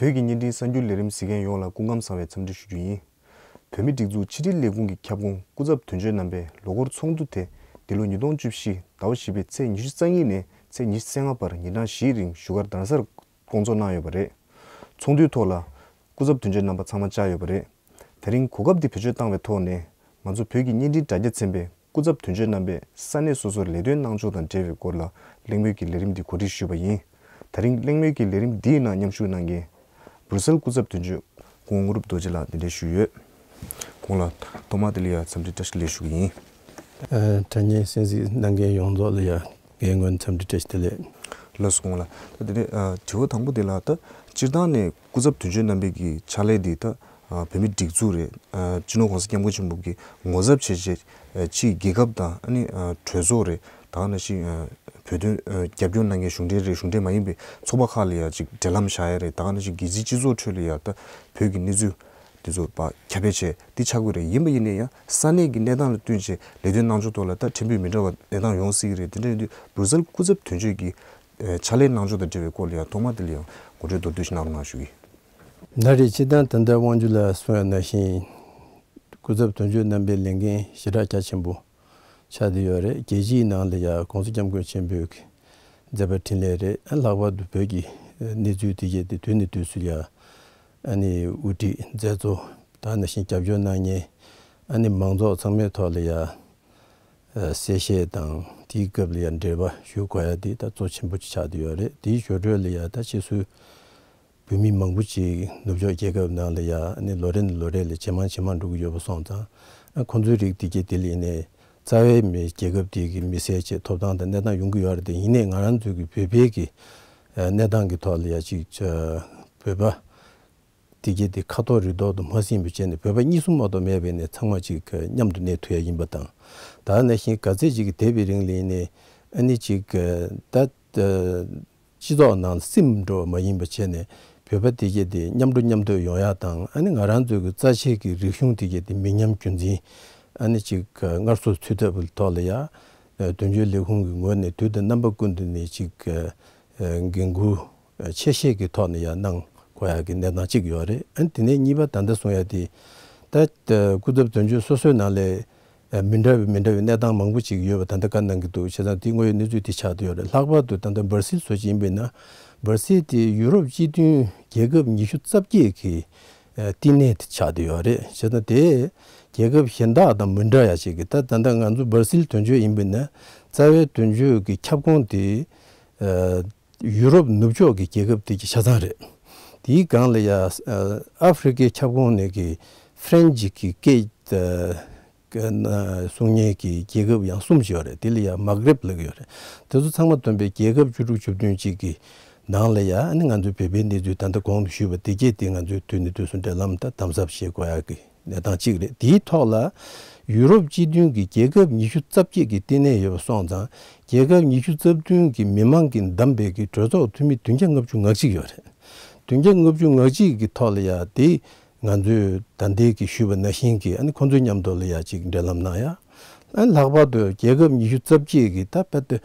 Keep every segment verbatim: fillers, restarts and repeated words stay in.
བོད་ཀྱི་བརྙན་འཕྲིན་གསར་འགྱུར་ལས་རིམ་གཟིགས་མཁན་ཡོངས་ལ་སྐུ་ཁམས་བཟང་བའི་འཚམས་འདྲི་ཞུ་རྒྱུ་ཡིན། བོད་མིའི་སྒྲིག་འཛུགས་ཕྱི་དྲིལ་ལས་ཁུངས་ཀྱི་ཁྱབ་ཁོངས་སྐུ་ཚབ་དོན་གཅོད་རྣམ་པས་ལོ་འཁོར་ཚོགས་འདུ་དེ་འདི་ལོ་ཉིས་སྟོང་བཅུ་བཞི་ཟླ་བ་བཞི་པའི་ཚེས་ཉི་ཤུ་རྩ་གཉིས་ནས་ཚེས་ཉི་ཤུ་རྩ་ལྔ་བར་ཉིན་གྲངས་བཞིའི་རིང་བཞུགས་སྒར་རྡ་སར་བསྐོང་ཚོགས་གནང་ཡོད་པ་རེད། ཚོགས་འདུའི་ཐོག་ལ་སྐུ་ཚབ་དོན་གཅོད་རྣམ་པ་ཚང་མ་བཅར་ཡོད་པ་རེད། དེ་རིང་གོ་སྐབས་འདི་བེད་སྤྱོད་བཏང་བའི་ཐོག་ནས་ང་ཚོ་བོད་ཀྱི་བརྙན་འཕྲིན་དྲ་རྒྱ་ཚན་པའི་སྐུ་ཚབ་དོན་གཅོད་རྣམ་པས་ས་གནས་སོ་སོར་ལས་དོན་གནང་ཕྱོགས་དང་འབྲེལ་བའི་སྐོར་ལ་གླེང་མོལ་གྱི་ལས་རིམ་འདི་གོ་སྒྲིག་ཞུས་པ་ཡིན། དེ་རིང་གླེང་མོལ་གྱི་ལས་རིམ་འདིའི་ནང་མཉམ་ཞུགས་གནང་མཁན་སྦུར་སེལ་སྐུ་ཚབ་དོན་གཅོད་སྐུ་ངོ་དངོས་གྲུབ་རྡོ་རྗེ་ལགས་གདན་འདྲེན་ཞུས་ཡོད། ཁོང་ལ་ཐོག་མར་དེ་ལ་ཡང་འཚམས་འདྲི་བཀྲ་ཤིས་བདེ་ལེགས་ཞུ་གི་ཡིན། ཨ། དྲ་བརྙན་གསན་གཟིགས་གནང་མཁན་ཡོངས་རྫོགས་ལ་ཡང་རྒན་རྒོན་འཚམས་འདྲི་བཀྲ་ཤིས་བདེ་ལེགས། ལགས་སོ། ཁོང་ལ་ད་དེ་ནས་ཨ་དྲི་བ་དང་པོ་དེ་ལ་ད་སྤྱིར་བཏང་ནས་སྐུ་ཚབ་དོན་གཅོད་རྣམ་པའི་གི་ཕྱག་ལས་འདི་ད་ཨ་བོད་མིའི་སྒྲིག་འཛུགས་རེད། ཨ་སྤྱི་ནོར་༸གོང་ས་༸སྐྱབས་མགོན་ཆེན་པོ་གི་ངོ་ཚབ་བྱས་བྱས་ཨ་ཕྱིའི་རྒྱལ་ཁབ་དང་ཨ་ནི་ཨ་གྲོས་ཚོགས་རེད། ད་ག་ནང་བཞིན་ཨ་བོད་དོན་ཨ་རྒྱབ་སྐྱོར་གནང་མཁན་གཞུང་འབྲེལ་རེད། གཞུང་འབྲེལ་མ་ཡིན་པའི་ཚོགས་པ་ཁག་ལ་ཡང་ཅིག་འབྲེལ་ལམ་བཞག་ཡ་རེད། ད་ག་ནང་བཞིན་རྒྱལ་སྤྱིའི་སྤྱི་ཚོགས་ཁྲོད་ལ་ཡང་ད་བོད་ཀྱི་གནས་ཚུལ་དེ་ཚོ་ཕར་ཁྱབ་སྤེལ་བྱས་འདི་ཆགས་ཀྱི་རེད། ཡིན་པ་ཡིན་ནའི་ཡང་ས་གནས་ཀྱི་གནས་སྟངས་ལ་བསྟུན་བྱས་ལས་དོན་གནང་ཕྱོགས་ཐོག་ལ་ད་ཕྲན་བུ་མི་འདྲ་བ་གནས་སྟངས་ཡོང་སྲིད་ཀྱི་རེད། དེ་འདྲ་ཡིན་དུས་སྦུར་སེལ་སྐུ་ཚབ་དོན་གཅོད་ཀྱི་ཨ་ཕྱག་ལས་གནང་ཕྱོགས་དང་འབྲེལ་བའི་སྐོར་ལ་ཡང་ཐོག་མ་དེ་ལ་ཡང་ངོ་སྤྲོད་མདོར་བསྡུས་ཤིག་གནང་རོགས་གནང་ཞུ་གི་ཡིན། ད་རེས་སྤྱིར་བཏང་ད་ལྟ་དབང་ཕྱུག་ལགས་གསུངས་ཡ་ནང་བཞིན་སྐུ་ཚབ་དོན་གཅོད་རྣམ་པའི་ལས་འགན་ཞེ་དྲག་རྒྱ་ཆེན་པོ་ཆགས་བསྡད་ཡོད་རེད། རྒྱལ་སྤྱིའི་ནང་ལ་ཡང་༸གོང་ས་༸སྐྱབས་མགོན་ཆེན་པོའི་གི་མཛད་པ་འཕྲིན་ལས་རེད། ལྷག་པར་དུ་བོད་ཀྱི་གནས་ཚུལ་དེ་གས་དེ་དུས་ནས་དུས་སུ་ཡང་ཨ་ནི་དབུ་ཁྲིད་མཛད་གཙོ་ད་ནང་བཞིན་རྒྱབ་སྐྱོར་གནང་མཁན་ཨ་ནི་མང་ཚོགས་ཚང་མའི་ཐོག་ལ་ཡང་གསལ་བཤད་དང་དེའི་སྐབས་ལ་ཡང་འབྲེལ་བ་ཞུ་དགོས་ཡ་དེ་ད་གཙོ་ཆེན་པོ་ཅིག་ཆགས་བསྡད་ཡོད་རེད། དེའི་ཞོར་འཕྲོས་ལ་ཡང་ད་ཕྱིས་སུ་བོད་མི་མང་པོ་ཅིག་ནུབ་ཕྱོགས་རྒྱལ་ཁབ་ནང་ལ་ཡང་ཨ་ནི་ལོ་རེ་ནས་ལོ་རེ་ལ་ཇེ་མང་ཇེ་མང་འགྲོ་གི་ཡོད་པ་སོང་ཙང་ཨ་ཁོང་ཚོའི་རིགས་དེ་གས་དེ་ལ་ཡིན་ནའི་རྩ་བའི་མི་རྒྱལ་ཁབ་དེ་གི་མི་སེར་བྱས་ཐོབ་ཐང་དང་གནས་སྟངས་ཡོང་གི་ཡོད་རེད། དེ་ཡིན་ནའི་ང་རང་ཚོའི་གི་བོད་པའི་གི་གནས་སྟངས་ཀྱི་ཐོག་ལ་ཡང་ཅིག་བོད་པ་དེ་གས་དེ་ཁ་ཐོག་རི་ཐོག་ཏུ་མ་ཟིན་པ་བྱས་ནས་བོད་པ་གཉིས་གསུམ་མ་གཏོགས་མེད་པས་ནས་ཚང་མ་ཅིག་མཉམ་དུ་གནས་ཐུབ་ཡ་ཡིན་པ་དང་། ད་ནང་བཞིན་ག་ཚད་ཅིག་གི་འདས་པའི་རིང་ལ་ཡིན་ནའི་ཨ་ནི་ཅིག་ད་སྤྱི་ཚོགས་ནང་སིམ་འགྲོ་བ་མ་ཡིན་པ་བྱས་ནས་བོད་པ་དེ་གས་དེ་མཉམ་འགྲོ་མཉམ་སྡོད་ཡོང་ཡ་དང་ཨ་ནི་ང་རང་ཚོའི་གི་རྩ་ཆེ་གི་རིག་གཞུང་དེ་གས་དེ་མི་ཉམས་རྒྱུན་འཛིན་ཨ་ནི་ཅིག་སྔར་སྲོལ་ཚུད་ཐབས་ཐོག་ལ་ཡ་དོན་གཅོད་ལས་ཁུངས་ཀྱི་ངོས་ནས་དུས་དང་རྣམ་པ་ཀུན་ཏུ་ནས་ཅིག་འགན་འཁུར་ཆེ་བཞེས་ཀྱི་ཐོག་ནས་ཡང་གནང་དགོས་ཡག་གི་གནས་སྟངས་གཅིག་ཡོད་རེད། ཨ་ནི་དེ་ནས་གཉིས་པ་ད་ལྟ་གསུང་ཡག་དེ་ད་སྐུ་ཚབ་དོན་གཅོད་སོ་སོའི་ནང་ལས་མི་འདྲ་བའི་མི་འདྲ་བའི་གནས་སྟངས་མང་པོ་ཅིག་ཡོད་པ་ད་ལྟ་བཀའ་གནང་གི་འདུག་བྱས་ཙང་དེ་དངོས་ཡོད་གནས་ཚུལ་དེ་ཆགས་བསྡད་ཡོད་རེད། ལྷག་པར་དུ་ད་ལྟ་འབར་སིལ་བཟོ་ཅིག་ཡིན་པས་ན་འབར་སིལ་དེ་ཡུ་རོབ་སྤྱི་མཐུན་རྒྱལ་ཁབ་ཉི་ཤུ་རྩ་བརྒྱད་ཀྱི་བསྟི་གནས་དེ་ཆགས་བསྡད་ཡོད་རེད། བྱས་ཙང་དེ་རྒྱལ་ཁབ་གཞན་དག་དང་མི་འདྲ་ཡག་ཅིག་གི་ད་ད་ལྟ་ང་ཚོ་འབར་སིལ་དོན་གཅོད་ཡིན་པས་ན་རྩ་བའི་དོན་གཅོད་ཀྱི་ཁྱབ་ཁོངས་དེ། ཡུ་རོབ་ནུབ་ཕྱོགས་ཀྱི་རྒྱལ་ཁབ་དེ་གི་ཆ་ཚང་རེད། དེའི་སྒང་ལ་ཡ་ཨ་ཧྥེ་རི་ཀའི་ཁྱབ་ཁོངས་ནས་ཀྱི་ཧྥ་རན་སི་གི་སྐད་གསུང་མཁན་གྱི་རྒྱལ་ཁབ་ཡང་གསུམ་ཞིག་ཡོད་རེད། དེ་ལ་ཡ་མག་རེབ་ལབ་ཀྱི་ཡོད་རེད། དེ་ཚོ་ཚང་མ་བསྡོམས་པའི་རྒྱལ་ཁབ་བཅུ་དྲུག་བཅུ་བདུན་ཅིག་གི་ནང་ལ་ཡ་ཨ་ནི་ང་ཚོའི་བོད་པའི་གནས་ཚུལ་ད་ལྟ་གོང་དུ་ཞུས་པ་དེ་གས་དེ་ང་ཚོའི་དུས་ནས་དུས་སུ་འབྲེལ་ལམ་དང་དམ་ཟབ་བྱེད་དགོས་ཡག་གི་གནས་སྟངས་གཅིག་རེད། དེའི་ཐོག་ལ་ཡུ་རོབ་སྤྱི་མཐུན་གྱི་རྒྱལ་ཁབ་ཉི་ཤུ་རྩ་བརྒྱད་ཀྱི་བསྟི་གནས་ཡོད་པ་སོང་ཙང་རྒྱལ་ཁབ་ཉི་ཤུ་རྩ་བདུན་གྱི་མི་མང་གིས་བདམས་པའི་གི་གྲོས་ཚོགས་འཐུས་མི་བདུན་བརྒྱ་ལྔ་བཅུ་ང་གཅིག་ཡོད་རེད། བདུན་བརྒྱ་ལྔ་བཅུ་ང་གཅིག་གི་ཐོག་ལ་ཡ་དེ་ང་ཚོས་ད་ལྟའི་གི་ཞུས་པ་ནང་བཞིན་གྱི་ཨ་ནི་ཁོང་ཚོའི་མཉམ་དུ་ལ་ཡ་ཅིག་འབྲེལ་ལམ་གནང་ཡ། ལྷག་པར་དུ་རྒྱལ་ཁབ་ཉི་ཤུ་རྩ་བརྒྱད་ཀྱི་ད་དཔེ་དེ་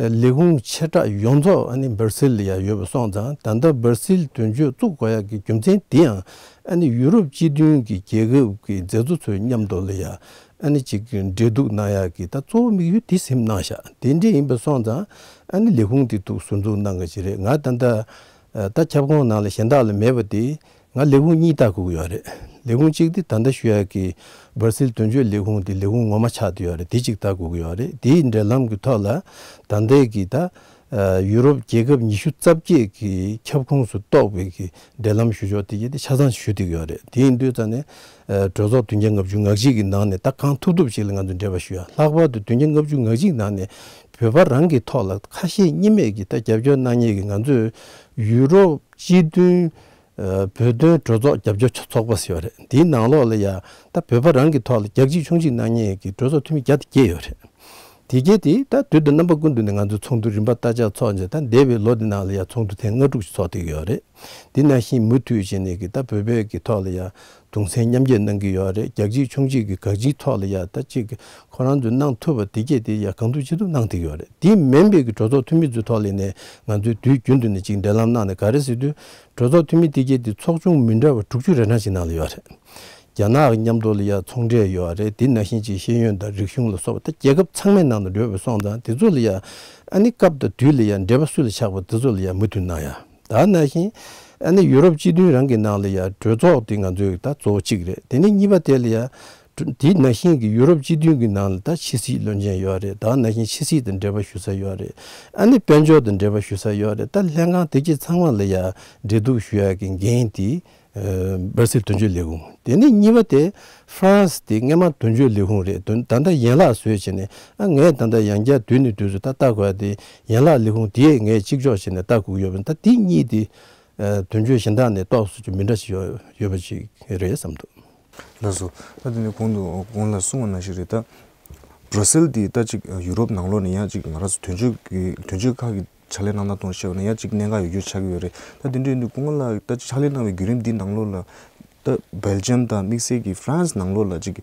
ལས་ཁུངས་ཆེ་དྲགས་ཡོངས་རྫོགས་ཨ་ནི་འབར་སིལ་ལ་ཡ་ཡོད་པ་སོང་ཙང་ད་ལྟ་འབར་སིལ་དོན་གཅོད་བཙུགས་དགོས་ཡག་གི་རྒྱུ་མཚན་དེ་ཡང་ཨ་ནི་ཡུ་རོབ་སྤྱི་མཐུན་གྱི་རྒྱལ་ཁབ་ཀྱི་མཛད་གཙོ་ཚོའི་མཉམ་དུ་ལ་ཡ་ཨ་ནི་ཅིག་འབྲེལ་གཏུག་གནང་ཡག་གི་ད་གཙོ་བོ་དམིགས་ཡུལ་དེ་སེམས་གནང་བཞག་དེ་འདྲ་ཡིན་པ་སོང་ཙང་ཨ་ནི་ལས་ཁུངས་དེ་འདུག་ཟུར་འཛུགས་གནང་གི་ཅིག་རེད། ང་ད་ལྟ་ད་ཁྱབ་ཁོངས་ནང་ལ་གཞན་དག་ལ་མེད་པ་དེ། ང་ལས་ཁུངས་གཉིས་ལྟ་དགོས་ཀྱི་ཡོད་རེད། ལས་ཁུངས་གཅིག་དེ་ད་ལྟ་ཞུ་ཡག་གི་འབར་སིལ་དོན་གཅོད་ལས་ཁུངས་དེ་ལས་ཁུངས་ངོ་མ་ཆགས་བསྡད་ཡོད་རེད། དེ་གཅིག་ལྟ་དགོས་ཀྱི་ཡོད་རེད། དེའི་འབྲེལ་ལམ་གྱི་ཐོག་ལ་ད་ལྟའི་གི་ད་ཡུ་རོབ་རྒྱལ་ཁབ་ཉི་ཤུ་རྩ་བརྒྱད་ཀྱི་ཁྱབ་ཁོངས་སུ་གཏོགས་པའི་གི་འབྲེལ་ལམ་ཞུ་ཕྱོགས་དེ་གི་དེ་ཆ་ཚང་ཞུ་བསྡད་ཀྱི་ཡོད་རེད། དེ་ཡིན་དུས་ཙང་ནས་གྲོས་ཚོགས་བདུན་བརྒྱ་ལྔ་བཅུ་ང་གཅིག་གི་ནང་ནས་ད་གང་ཐུབ་ཐུབ་ཅིག་ལ་ང་ཚོས་འབྲེལ་བ་ཞུ་ཡ། ལྷག་པར་དུ་བདུན་བརྒྱ་ལྔ་བཅུ་ང་གཅིག་ནང་ནས་བོད་པ་རང་གི་ཐོག་ལ་ཁ་ཞེ་གཉིས་མེད་ཀྱི་ད་རྒྱབ་སྐྱོར་གནང་མཁན་གྱི་ང་ཚོས་ཡུ་རོབ་སྤྱི་མཐུན། ཨ། བོད་དོན་གྲོས་ཚོགས་རྒྱབ་སྐྱོར་ཚོགས་པ་ཟེར་བ་རེད། དེའི་ནང་ལོགས་ལ་ཡ་ད་བོད་པ་རང་གི་ཐོག་ལ་རྒྱག་གཅིག་མཆོང་གཅིག་གནང་མཁན་གྱི་གྲོས་ཚོགས་འཐུས་མི་བརྒྱ་དང་བརྒྱད་ཡོད་རེད། དེ་གས་དེ་ད་དུས་དང་རྣམ་པ་ཀུན་ཏུ་ནས་ང་ཚོས་ཚོགས་འདུ་རིམ་པ་བསྟར་ཆགས་ཚོགས་བྱས། ད་འདས་པའི་ལོ་འདི་ནང་ལ་ཡང་ཚོགས་འདུ་ཐེངས་ལྔ་དྲུག་ཅིག་ཚོགས་བསྡད་ཀྱི་ཡོད་རེད། འདི་ནང་བཞིན་མུ་མཐུད་བྱས་ནས་ཀྱི་ད་བོད་པའི་གི་ཐོག་ལ་ཡང་གདུང་སེམས་མཉམ་སྐྱེད་གནང་གི་ཡོད་རེད། རྒྱལ་སྤྱིའི་ཁྱོན་ཆེ་གི་གང་ཅིའི་ཐོག་ལ་ཡང་ད་ཅིག་ཁོ་རང་ཚོས་གནང་ཐུབ་པ་དེ་གས་དེ་ཡང་གང་ཐུབ་ཅི་ཐུབ་གནང་བསྡད་ཀྱི་ཡོད་རེད། དེ་མིན་པའི་གི་གྲོས་ཚོགས་འཐུས་མི་ཚོའི་ཐོག་ལ་ནས་ང་ཚོས་དུས་རྒྱུན་དུ་ནས་ཅིག་འབྲེལ་ལམ་གནང་ནས། ག་རེ་ཟེར་དུས་གྲོས་ཚོགས་འཐུས་མི་དེ་གས་དེ་ཚོགས་ཆུང་མི་འདྲ་བ་དྲུག་ཅུ་རེ་གྲངས་ཅིག་ནང་ལ་ཡོད་རེད། རྒྱ་ནག་གི་མཉམ་དུ་ལ་ཡང་ཚོང་འབྲེལ་ཡོད་རེད། དེ་ནང་བཞིན་གྱི་ཤེས་ཡོན་དང་རིག་གཞུང་ལ་སོགས་པ་ད་རྒྱལ་ཁབ་ཚང་མའི་ནང་དུ་འགྲོ་བའི་སོང་ཙང་དེ་ཚོ་ལ་ཡང་ཨ་ནི་སྐབས་དང་དུས་ལ་ཡང་འབྲེལ་བ་སུ་ལ་ཆགས་པ་དེ་ཚོ་ལ་ཡང་མུ་མཐུད་གནང་ཡ། ད་ནང་བཞིན་ཨ་ནི་ཡུ་རོབ་སྤྱི་མཐུན་རང་གི་ནང་ལ་ཡང་གྲོས་ཚོགས་དེ་ང་ཚོའི་ད་གཙོ་བོ་གཅིག་རེད། དེ་ནས་གཉིས་པ་དེ་ལ་ཡང་དེ་ནང་བཞིན་གྱི་ཡུ་རོབ་སྤྱི་མཐུན་གྱི་ནང་ལ་ད་ཕྱི་སྲིད་བློན་ཆེན་ཡོད་རེད། ད་ནང་བཞིན་ཕྱི་སྲིད་དང་འབྲེལ་བ་ཞུ་ས་ཡོད་རེད། ཨ་ནི་དཔལ་འབྱོར་དང་འབྲེལ་བ་ཞུ་ས་ཡོད་རེད། ད་ལྷན་ཁང་དེ་གྱི་ཚང་མ་ལ་ཡང་འབྲེལ་གཏུག་ཞུ་ཡ་གི་འགན་དེ། ཨ་སྦར་སིལ་དོན་གཅོད་ལས་ཁུངས། དེ་ནས་གཉིས་པ་དེ་ཧྥ་རན་སི་དེ་སྔས་མ་དོན་གཅོད་ལས་ཁུངས་རེད། དོན་ད་ལྟ་ཡན་ལག་བཟོས་བྱས་ནས། ཨ་ངས་ད་ལྟ་ཡང་བསྐྱར་དུས་ནས་དུས་སུ་ད་ལྟ་དགོས་ཡ་དེ་ཡན་ལག་ལས་ཁུངས་དེ་ངས་གཅིག་ལྕོགས་བྱས་ནས་ལྟ་དགོས་ཀྱི་ཡོད་པ་ཡིན། ད་དེ་གཉིས་དེ་ཨ་དོན་གཅོད་གཞན་དག་ནས་ཏོག་ཙམ་ཅིག་མི་འདྲ་ཞིག་ཡོད་ཡོད་པ་ཅིག་རེད་བསམ་འདུག། ལགས་སོ། ད་དེ་ནས་གོང་དུ་གོང་ལ་གསུངས་པ་ནང་བཞིན་རེད། ད་སྦར་སིལ་དེ་ད་ཅིག་ཡུ་རོབ་ནང་ལོགས་ནས་ཡང་ཅིག་ང་རང་ཚོ་དོན་གཅོད་ཀྱི་དོན་གཅོད་ཁག་གི་ཕྱག་ལས་གནང་སྟངས་ཐོག་བཤད་པ་ན་ཡང་གཅིག་གནད་འགག་ཡོད་རྒྱུ་ཆགས་ཀྱི་ཡོད་རེད། ད་དེ་འདྲ་ཡིན་དུས་སྐུ་ངོ་ལགས་ད་ཕྱག་ལས་གནང་བའི་བརྒྱུད་རིམ་འདི་ནང་ལོགས་ལ་ད་སྦེལ་ཇམ་དང་དམིགས་བསལ་གྱི་ཧྥ་རན་སི་ནང་ལོགས་ལ་ཅིག་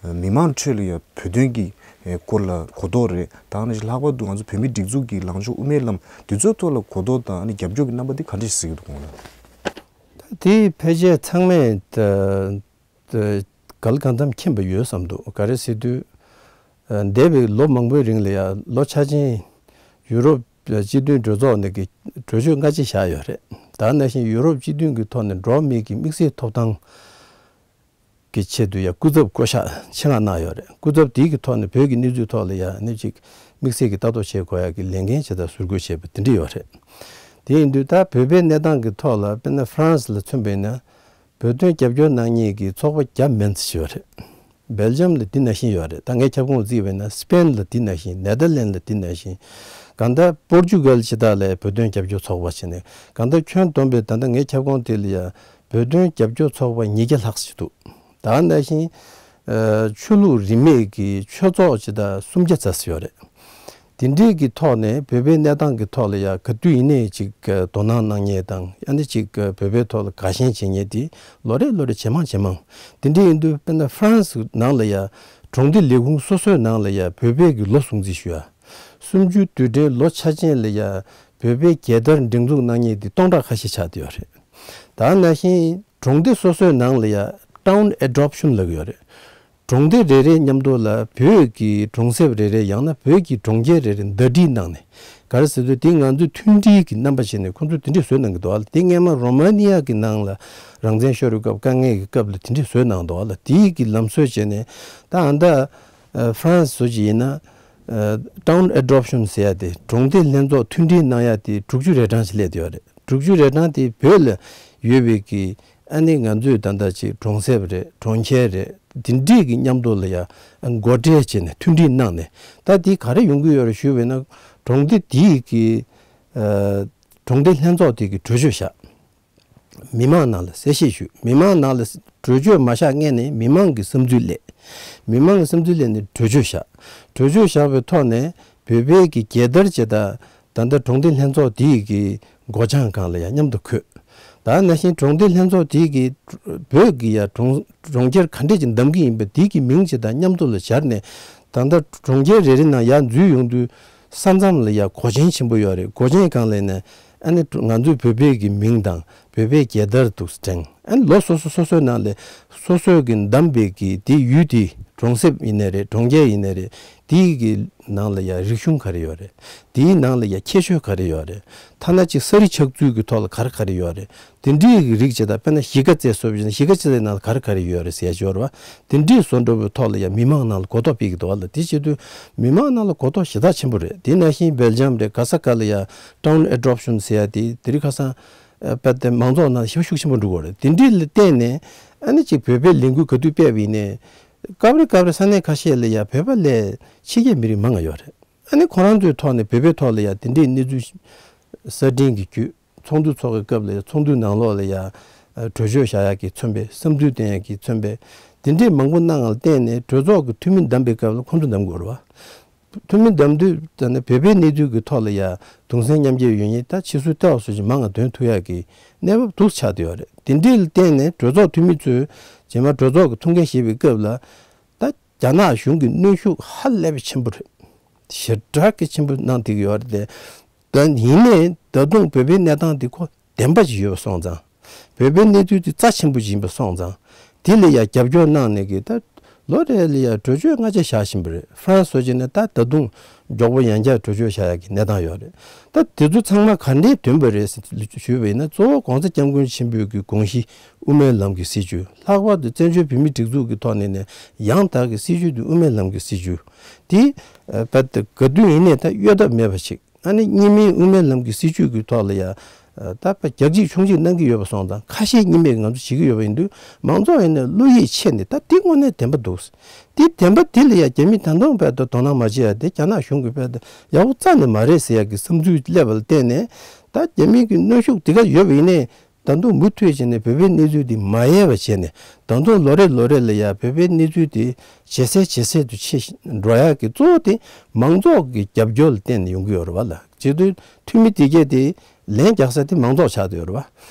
མི་མང་ཁྲོད་ལ་ཡང་བོད་དོན་གྱི་སྐོར་ལ་གོ་རྟོགས་རེད། ད་ནི་ལྷག་པར་དུ་ང་ཚོ་བོད་མིའི་སྒྲིག་འཛུགས་ཀྱི་ལངས་ཕྱོགས་དབུ་མའི་ལམ་འདི་ཚོའི་ཐོག་ལ་གོ་རྟོགས་དང་ཨ་ནི་རྒྱབ་སྐྱོར་གྱི་རྣམ་པ་འདི་ག་འདྲ་ཞིག་གཟིགས་ཀྱི་འདུག་སྐུ་ངོ་ལགས། ད་དེ་ཕལ་ཆེར་ཚང་མས་ད་ག་ལ་གང་འཚམ་མཁྱེན་པ་ཡོད་བསམ་འདུག། ག་རེ་ཟེར་དུས། ཨ་འདས་པའི་ལོ་མང་པོའི་རིང་ལ་ཡང་ལོ་འཆར་ཅན་ཡུ་རོབ་སྤྱི་མཐུན་གྲོས་ཚོགས་ནས་ཀྱི་གྲོས་ཆོད་སྔ་ཕྱི་བཞག་ཡོད་རེད། ད་ནང་བཞིན་ཡུ་རོབ་སྤྱི་མཐུན་གྱི་ཐོག་ནས་འགྲོ་བ་མིའི་གི་དམིགས་བསལ་ཐོབ་ཐང་གི་ཆེད་དུ་ཡང་སྐུ་ཚབ་བསྐོ་གཞག་ཆེད་མངགས་གནང་ཡོད་རེད། སྐུ་ཚབ་དེའི་གི་ཐོག་ནས་བོད་ཀྱི་གནས་ཚུལ་ཐོག་ལ་ཡང་ནི་ཅིག་དམིགས་བསལ་གྱི་ལྟ་རྟོག་བྱེད་དགོས་ཡ་གི་ལས་འགན་ཇི་ལྟར་ཟུར་འགོད་བྱས་པ་དེ་འདྲ་ཡོད་རེད། དེ་ཡིན་དུས་ད་བོད་པའི་གནས་སྟངས་ཀྱི་ཐོག་ལ་དཔེར་ན་ཧྥ་རན་སི་ལ་མཚོན་པ་ཡིན་ན། བོད་དོན་རྒྱབ་སྐྱོར་གནང་མཁན་གྱི་ཚོགས་པ་བརྒྱ་མན་ཙམ་ཞིག་ཡོད་རེད། སྦེལ་ཇམ་ལ་འདི་ནང་བཞིན་ཡོད་རེད། ད་ངས་ཁྱབ་ཁོངས་བརྩིས་པ་ཡིན་ན་སི་པེན་ལ་འདི་ནང་བཞིན། ནེ་དར་ལན་ལ་འདི་ནང་བཞིན། གང་ལྟར་པོར་ཅུ་གལ་ཇི་ལྟར་ལ་བོད་དོན་རྒྱབ་སྐྱོར་ཚོགས་པ་བྱས་ནས། གང་ལྟར་ཁྱོན་བསྡོམས་པའི་ད་ལྟ་ངའི་ཁྱབ་ཁོངས་དེ་ལ་ཡང་བོད་དོན་རྒྱབ་སྐྱོར་ཚོགས་པ་ཉིས་བརྒྱ་ལྷག་ཙམ་ཞིག་འདུག། ད་ནང་བཞིན་ཨ་ཆོས་ལུགས་རིས་མེད་ཀྱི་ཆོས་ཚོགས་ཇི་ལྟར་སུམ་བརྒྱ་ཙམ་ཞིག་ཡོད་རེད། དེ་འདྲའི་གི་ཐོག་ནས་བོད་པའི་གནས་སྟངས་ཀྱི་ཐོག་ལ་ཡང་ག་དུས་ཡིན་ནའི་ཅིག་དོ་སྣང་གནང་མཁན་དང་། ཡང་ན་ཅིག་བོད་པའི་ཐོག་ལ་དགའ་ཞེན་བྱེད་མཁན་དེ་ལོ་རེ་ལོ་རེ་ཇེ་མང་ཇེ་མང་། དེ་འདྲ་ཡིན་དུས་དཔེར་ན་ཧྥ་རན་སི་ནང་ལ་ཡང་གྲོང་སྡེ་ལས་ཁུངས་སོ་སོའི་ནང་ལ་ཡང་བོད་པའི་གི་ལོ་སྲུང་བརྩི་ཞུ་ཡ། གསུམ་བཅུའི་དུས་དྲན་ལོ་འཆར་ཅན་ལ་ཡང་བོད་པའི་རྒྱལ་དར་སྒྲེང་འཛུགས་གནང་མཁན་དེ་སྟོང་ཕྲག་ཁ་ཤས་ཆགས་བསྡད་ཡོད་རེད། ད་ནང་བཞིན་གྲོང་སྡེ་སོ་སོའི་ནང་ལ་ཡང་town adoption་ལབ་ཀྱི་ཡོད་རེད། གྲོང་སྡེ་རེ་རེའི་མཉམ་དུ་ལ་བོད་ཀྱི་གྲོང་གསེབ་རེ་རེ། ཡང་ན་བོད་ཀྱི་གྲོང་ཁྱེར་རེ་རེ་ཟླ་སྒྲིལ་གནང་ནས། ག་རེ་ཟེར་དུས་དེ་ང་ཚོས་མཐུན་སྒྲིལ་གྱི་རྣམ་པ་བྱས་ནས་ཁོང་ཚོས་དེ་འདྲས་བཟོས་གནང་གི་འདུག་ཨ། དེ་སྔས་མ་རོ་མ་ནི་ཡ་གི་ནང་ལ་རང་བཙན་ཤོར་བའི་སྐབས། དཀའ་ངལ་གྱི་སྐབས་ལ་དེ་འདྲས་བཟོས་གནང་འདུག་ཨ། དེའི་གི་ལམ་སྲོལ་བྱས་ནས་ད་ཨ་ད་ཧྥ་རན་སི་བཟོ་ཅིག་ཡིན་ན། town adoption་ཟེར་ཡ་དེ། གྲོང་སྡེ་ལྷན་ཚོགས་མཐུན་སྒྲིལ་གནང་ཡ་དེ་དྲུག་ཅུ་རེ་གྲངས་ཤིག་སླེབས་བསྡད་ཡོད་རེད། དྲུག་ཅུ་རེ་གྲངས་དེ་བོད་ལ་ཡོད་པའི་གི། ཨ་ནི་ང་ཚོས་ད་ལྟ་ཅིག་གྲོང་གསེབ་རེད། གྲོང་ཁྱེར་རེད། དེ་འདྲས་ཀྱི་མཉམ་དུ་ལ་ཡ་འགོ་འབྲེལ་བྱས་ནས་མཐུན་སྒྲིལ་གནང་ནས། ད་དེ་ག་རེ་ཡོང་གི་ཡོད་རེད་ཞུས་པ་ཡིན་ན། གྲོང་སྡེ་དེའི་གི་ཨ་གྲོང་སྡེ་ལྷན་ཚོགས་དེ་གི་གྲོས་ཆོད་བཞག། མི་མང་ནང་ལ་གསལ་བཤད་ཞུས། མི་མང་ནང་ལ་གྲོས་ཆོད་མ་བཞག་སྔོན་ནས་མི་མང་གི་བསམ་ཚུལ་སླེབས། མི་མང་གི་བསམ་ཚུལ་སླེབས་ནས་གྲོས་ཆོད་བཞག། གྲོས་ཆོད་བཞག་པའི་ཐོག་ནས་བོད་པའི་གི་རྒྱལ་དར་ཇི་ལྟར། ད་ལྟ་གྲོང་སྡེ་ལྷན་ཚོགས་འདིའི་གི་སྒོ་བྱང་སྒང་ལ་ཡང་མཉམ་དུ་འཁོད། ད་ནང་བཞིན་གྲོང་སྡེ་ལྷན་ཚོགས་འདིའི་གི་བོད་ཀྱི་ཡང་གྲོང་གྲོང་ཁྱེར་ག་འདྲས་ཅིག་འདེམས་ཀྱི་ཡིན་པ་འདིའི་གི་མིང་ཇི་ལྟར་མཉམ་དུ་ལ་སྦྱར་ནས། ད་ལྟ་གྲོང་ཁྱེར་རེ་རེ་ནང་ཡར་འཛུལ་ཡོང་དུས་ས་མཚམས་ལ་ཡང་སྒོ་ཆེན་ཆེན་པོ་ཡོད་རེད། སྒོ་ཆེན་སྒང་ལ་ནས་ཨ་ནི་ང་ཚོའི་བོད་པའི་གི་མིང་དང་བོད་པའི་རྒྱལ་དར་འདུག་སྒྲེང་། ཨ་ནི་ལོ་སོ་སོ་སོ་སོའི་ནང་ལ་སོ་སོའི་གི་འདེམས་པའི་གི་དེ་ཡུལ་དེ། གྲོང་གསེབ་ཡིན་ནའི་རེད། གྲོང་ཁྱེར་ཡིན་ནའི་རེད། དེའི་གི་ནང་ལ་ཡང་རིག་གཞུང་ག་རེ་ཡོད་རེད། དེའི་ནང་ལ་ཡང་ཁྱད་ཆོས་ག་རེ་ཡོད་རེད། ཐ་ན་ཅིག་ས་རི་ཆགས་ཚུལ་གྱི་ཐོག་ལ་ག་རེ་ག་རེ་ཡོད་རེད། དེ་འདྲའི་གི་རིགས་ཇི་ལྟར། དཔེར་ན་གཞིས་ཀ་རྩེ་བཟོ་བ་ཡིན་ན་གཞིས་ཀ་རྩེ་ནང་ལ་ག་རེ་ག་རེ་ཡོད་རེད་ཟེར་ཡ་ཅིག་ཡོད་རེད་བ། དེ་འདྲའི་བཟོ་འདྲ་བོའི་ཐོག་ལ་ཡང་མི་མང་ནང་ལ་གོ་རྟོགས་སྤེལ་གྱི་འདུག་བ་ལ། དེ་བྱེད་དུས་མི་མང་ནང་ལ་གོ་རྟོགས་ཞེ་དྲག་ཆེན་པོ་རེད། དེ་ནང་བཞིན་སྦེལ་ཇམ་རེད། ག་ས་ག་ལ་ཡང་town adoption་ཟེར་ཡ་དེ་དེ་རིང་ཁ་སང་ཨ་དཔེ་དེ་མང་ཚོགས་ནང་ཞེ་པོ་ཤུགས་ཆེན་པོ་འགྲོ་གི་རེད། དེ་འདྲའི་ལ་བརྟེན་ནས་ཨ་ནི་ཅིག་བོད་པའི་ལས་འགུལ་ག་དུས་སྤེལ་བ་ཡིན་ནའི། སྐབས་རེ་སྐབས་རེ་ས་གནས་ཁ་ཤས་ལ་ཡང་བོད་པ་ལས་ཕྱི་རྒྱལ་མི་རིགས་མང་ང་ཡོད་རེད། ཨ་ནི་ཁོ་རང་ཚོའི་ཐོག་ནས་བོད་པའི་ཐོག་ལ་ཡང་དེ་འདྲའི་གནས་ཚུལ་གསར་འཕྲིན་གྱི་བརྒྱུད། ཚོགས་འདུ་ཚོགས་ཀྱི་སྐབས་ལ་ཡང་ཚོགས་འདུའི་ནང་ལོགས་ལ་ཡང་གྲོས་ཆོད་བཞག་ཡག་གིས་མཚོན་པའི། བསམ་ཚུལ་བཏོན་ཡག་གིས་མཚོན་པའི། དེ་འདྲའི་མང་པོ་གནང་བ་ལ་བརྟེན་ནས་གྲོས་ཚོགས་ཀྱི་འཐུས་མི་འདེམས་པའི་སྐབས་ལ་ཁོང་ཚོ་འདེམས་དགོས་རེད་བ། ཐུ་མི་གདམ་དུས་ད་ནི་བོད་པའི་གནས་ཚུལ་གྱི་ཐོག་ལ་ཡ་གདུང་སེམས་མཉམ་སྐྱེད་ཡོད་མཁན་ད་ཕྱི་སུ་ལྟ་བ་སུ་ཞིག་མང་ང་འདོན་ཐུབ་ཡག་གི་གནས་བབ་འདུག་ཆགས་བསྡད་ཡོད་རེད། དེ་འདྲའི་ལ་བརྟེན་ནས་གྲོས་ཚོགས་འཐུས་མི་ཚོས་རྗེས་མ་གྲོས་ཚོགས་ཀྱི་ཐུགས་འགན་བཞེས་པའི་སྐབས་ལ་ད་རྒྱ་ནག་གཞུང་གི་གནོན་ཤུགས་ཧ་ལས་པའི་ཆེན་པོ་རེད། ཞེ་དྲག་གི་ཆེན་པོ་གནང་བསྡད་ཀྱི་ཡོད་རེད་དེ། ད་ཡིན་ནའི་ད་དུང་བོད་པའི་གནས་སྟངས་འདི་ཁོ་བདེན་པ་ཅིག་ཡོད་པ་སོང་ཙང་། བོད་པའི་གནས་ཚུལ་འདི་རྩ་ཆེན་པོ་ཅིག་ཡིན་པ་སོང་ཙང་། དེ་ལ་ཡང་རྒྱབ་སྐྱོར་གནང་ནས་ཀྱི་ད་ལོ་རེ་ལ་ཡང་གྲོས་ཆོད་ལྔ་ཆ་བཞག་བཞིན་པ་རེད། ཧྥ་རན་སི་སོགས་ཀྱི་ནི་ད་ད་དུང་མགྱོགས་པོ་ཡང་བསྐྱར་གྲོས་ཆོད་བཞག་ཡག་གི་གནས་སྟངས་ཡོད་རེད། ད་དེ་ཚོ་ཚང་མ་ག་འདྲས་འདོན་པ་རེད་ཟེར་ཞུས་པ་ཡིན་ན། གཙོ་བོ་༸གོང་ས་༸སྐྱབས་མགོན་ཆེན་པོའི་གི་དགོངས་གཞི་དབུ་མའི་ལམ་གྱི་སྲིད་བྱུས། ལྷག་པར་དུ་བཙན་བྱོལ་བོད་མིའི་སྒྲིག་འཛུགས་ཀྱི་ཐོག་ནས་ནས་ཡང་དག་གི་སྲིད་བྱུས་དེ་དབུ་མའི་ལམ་གྱི་སྲིད་བྱུས། དེ་ཨ་བར་དུ་ག་དུས་ཡིན་ནའི་ད་གཡོལ་ཐབས་མེད་པ་ཞིག་ཨ་ནི་གཉིས་སྨན་དབུ་མའི་ལམ་གྱི་སྲིད་བྱུས་ཀྱི་ཐོག་ལ་ཡ་ཨ་ད་རྒྱག་གཅིག་མཆོང་གཅིག་གནང་གི་ཡོད་པ་སོང་ཙང་། ཁ་ཤས་གཉིས་སྨན་ང་ཚོ་བྱེད་ཀྱི་ཡོད་པ་ཡིན་དུས། མང་ཚོགས་ཡིན་ནའི་བློ་ཡིད་ཆེས་ནས་ད་འདི་དངོས་གནས་བདེན་པ་འདུག་འདི་བདེན་པ་འདི་ལ་ཡ་རྒྱ་མི་ད་དུང་བར་དུ་དོ་སྣང་མ་བྱེད་ཡ་དེ་རྒྱ་ནག་གཞུང་གི་བར་དུ་ཡག་པོ་རྩ་ནས་མ་རེད་ཟེར་ཡ་གི་བསམ་ཚུལ་སླེབས་པ་ལ་བརྟེན་ནས། ད་རྒྱ་མི་གི་གནོན་ཤུགས་འདི་ག་ཡོད་པ་ཡིན་ནའི། ད་དུང་མུ་མཐུད་བྱས་ནས་བོད་པའི་གནས་ཚུལ་འདི་མ་ཡལ་བ་བྱས་ནས། ད་དུང་ལོ་རེ་ལོ་རེ་ལ་ཡ་བོད་པའི་གནས་ཚུལ་འདི་ཇེ་གསལ་ཇེ་གསལ་དུ་ཕྱིན་འགྲོ་ཡག་གི་གཙོ་བོ་དེ་མང་ཚོགས་ཀྱི་རྒྱབ་སྐྱོར་ལ་བརྟེན་ནས་ཡོང་གི་ཡོད་རེད་བ་ལ། བྱེད་དུས་འཐུས་མི་དེ་གས་དེ་ལན་རྒྱག་ས་དེ་མང་ཚོགས་ཆགས་བསྡད་ཡོད་རེད་བ།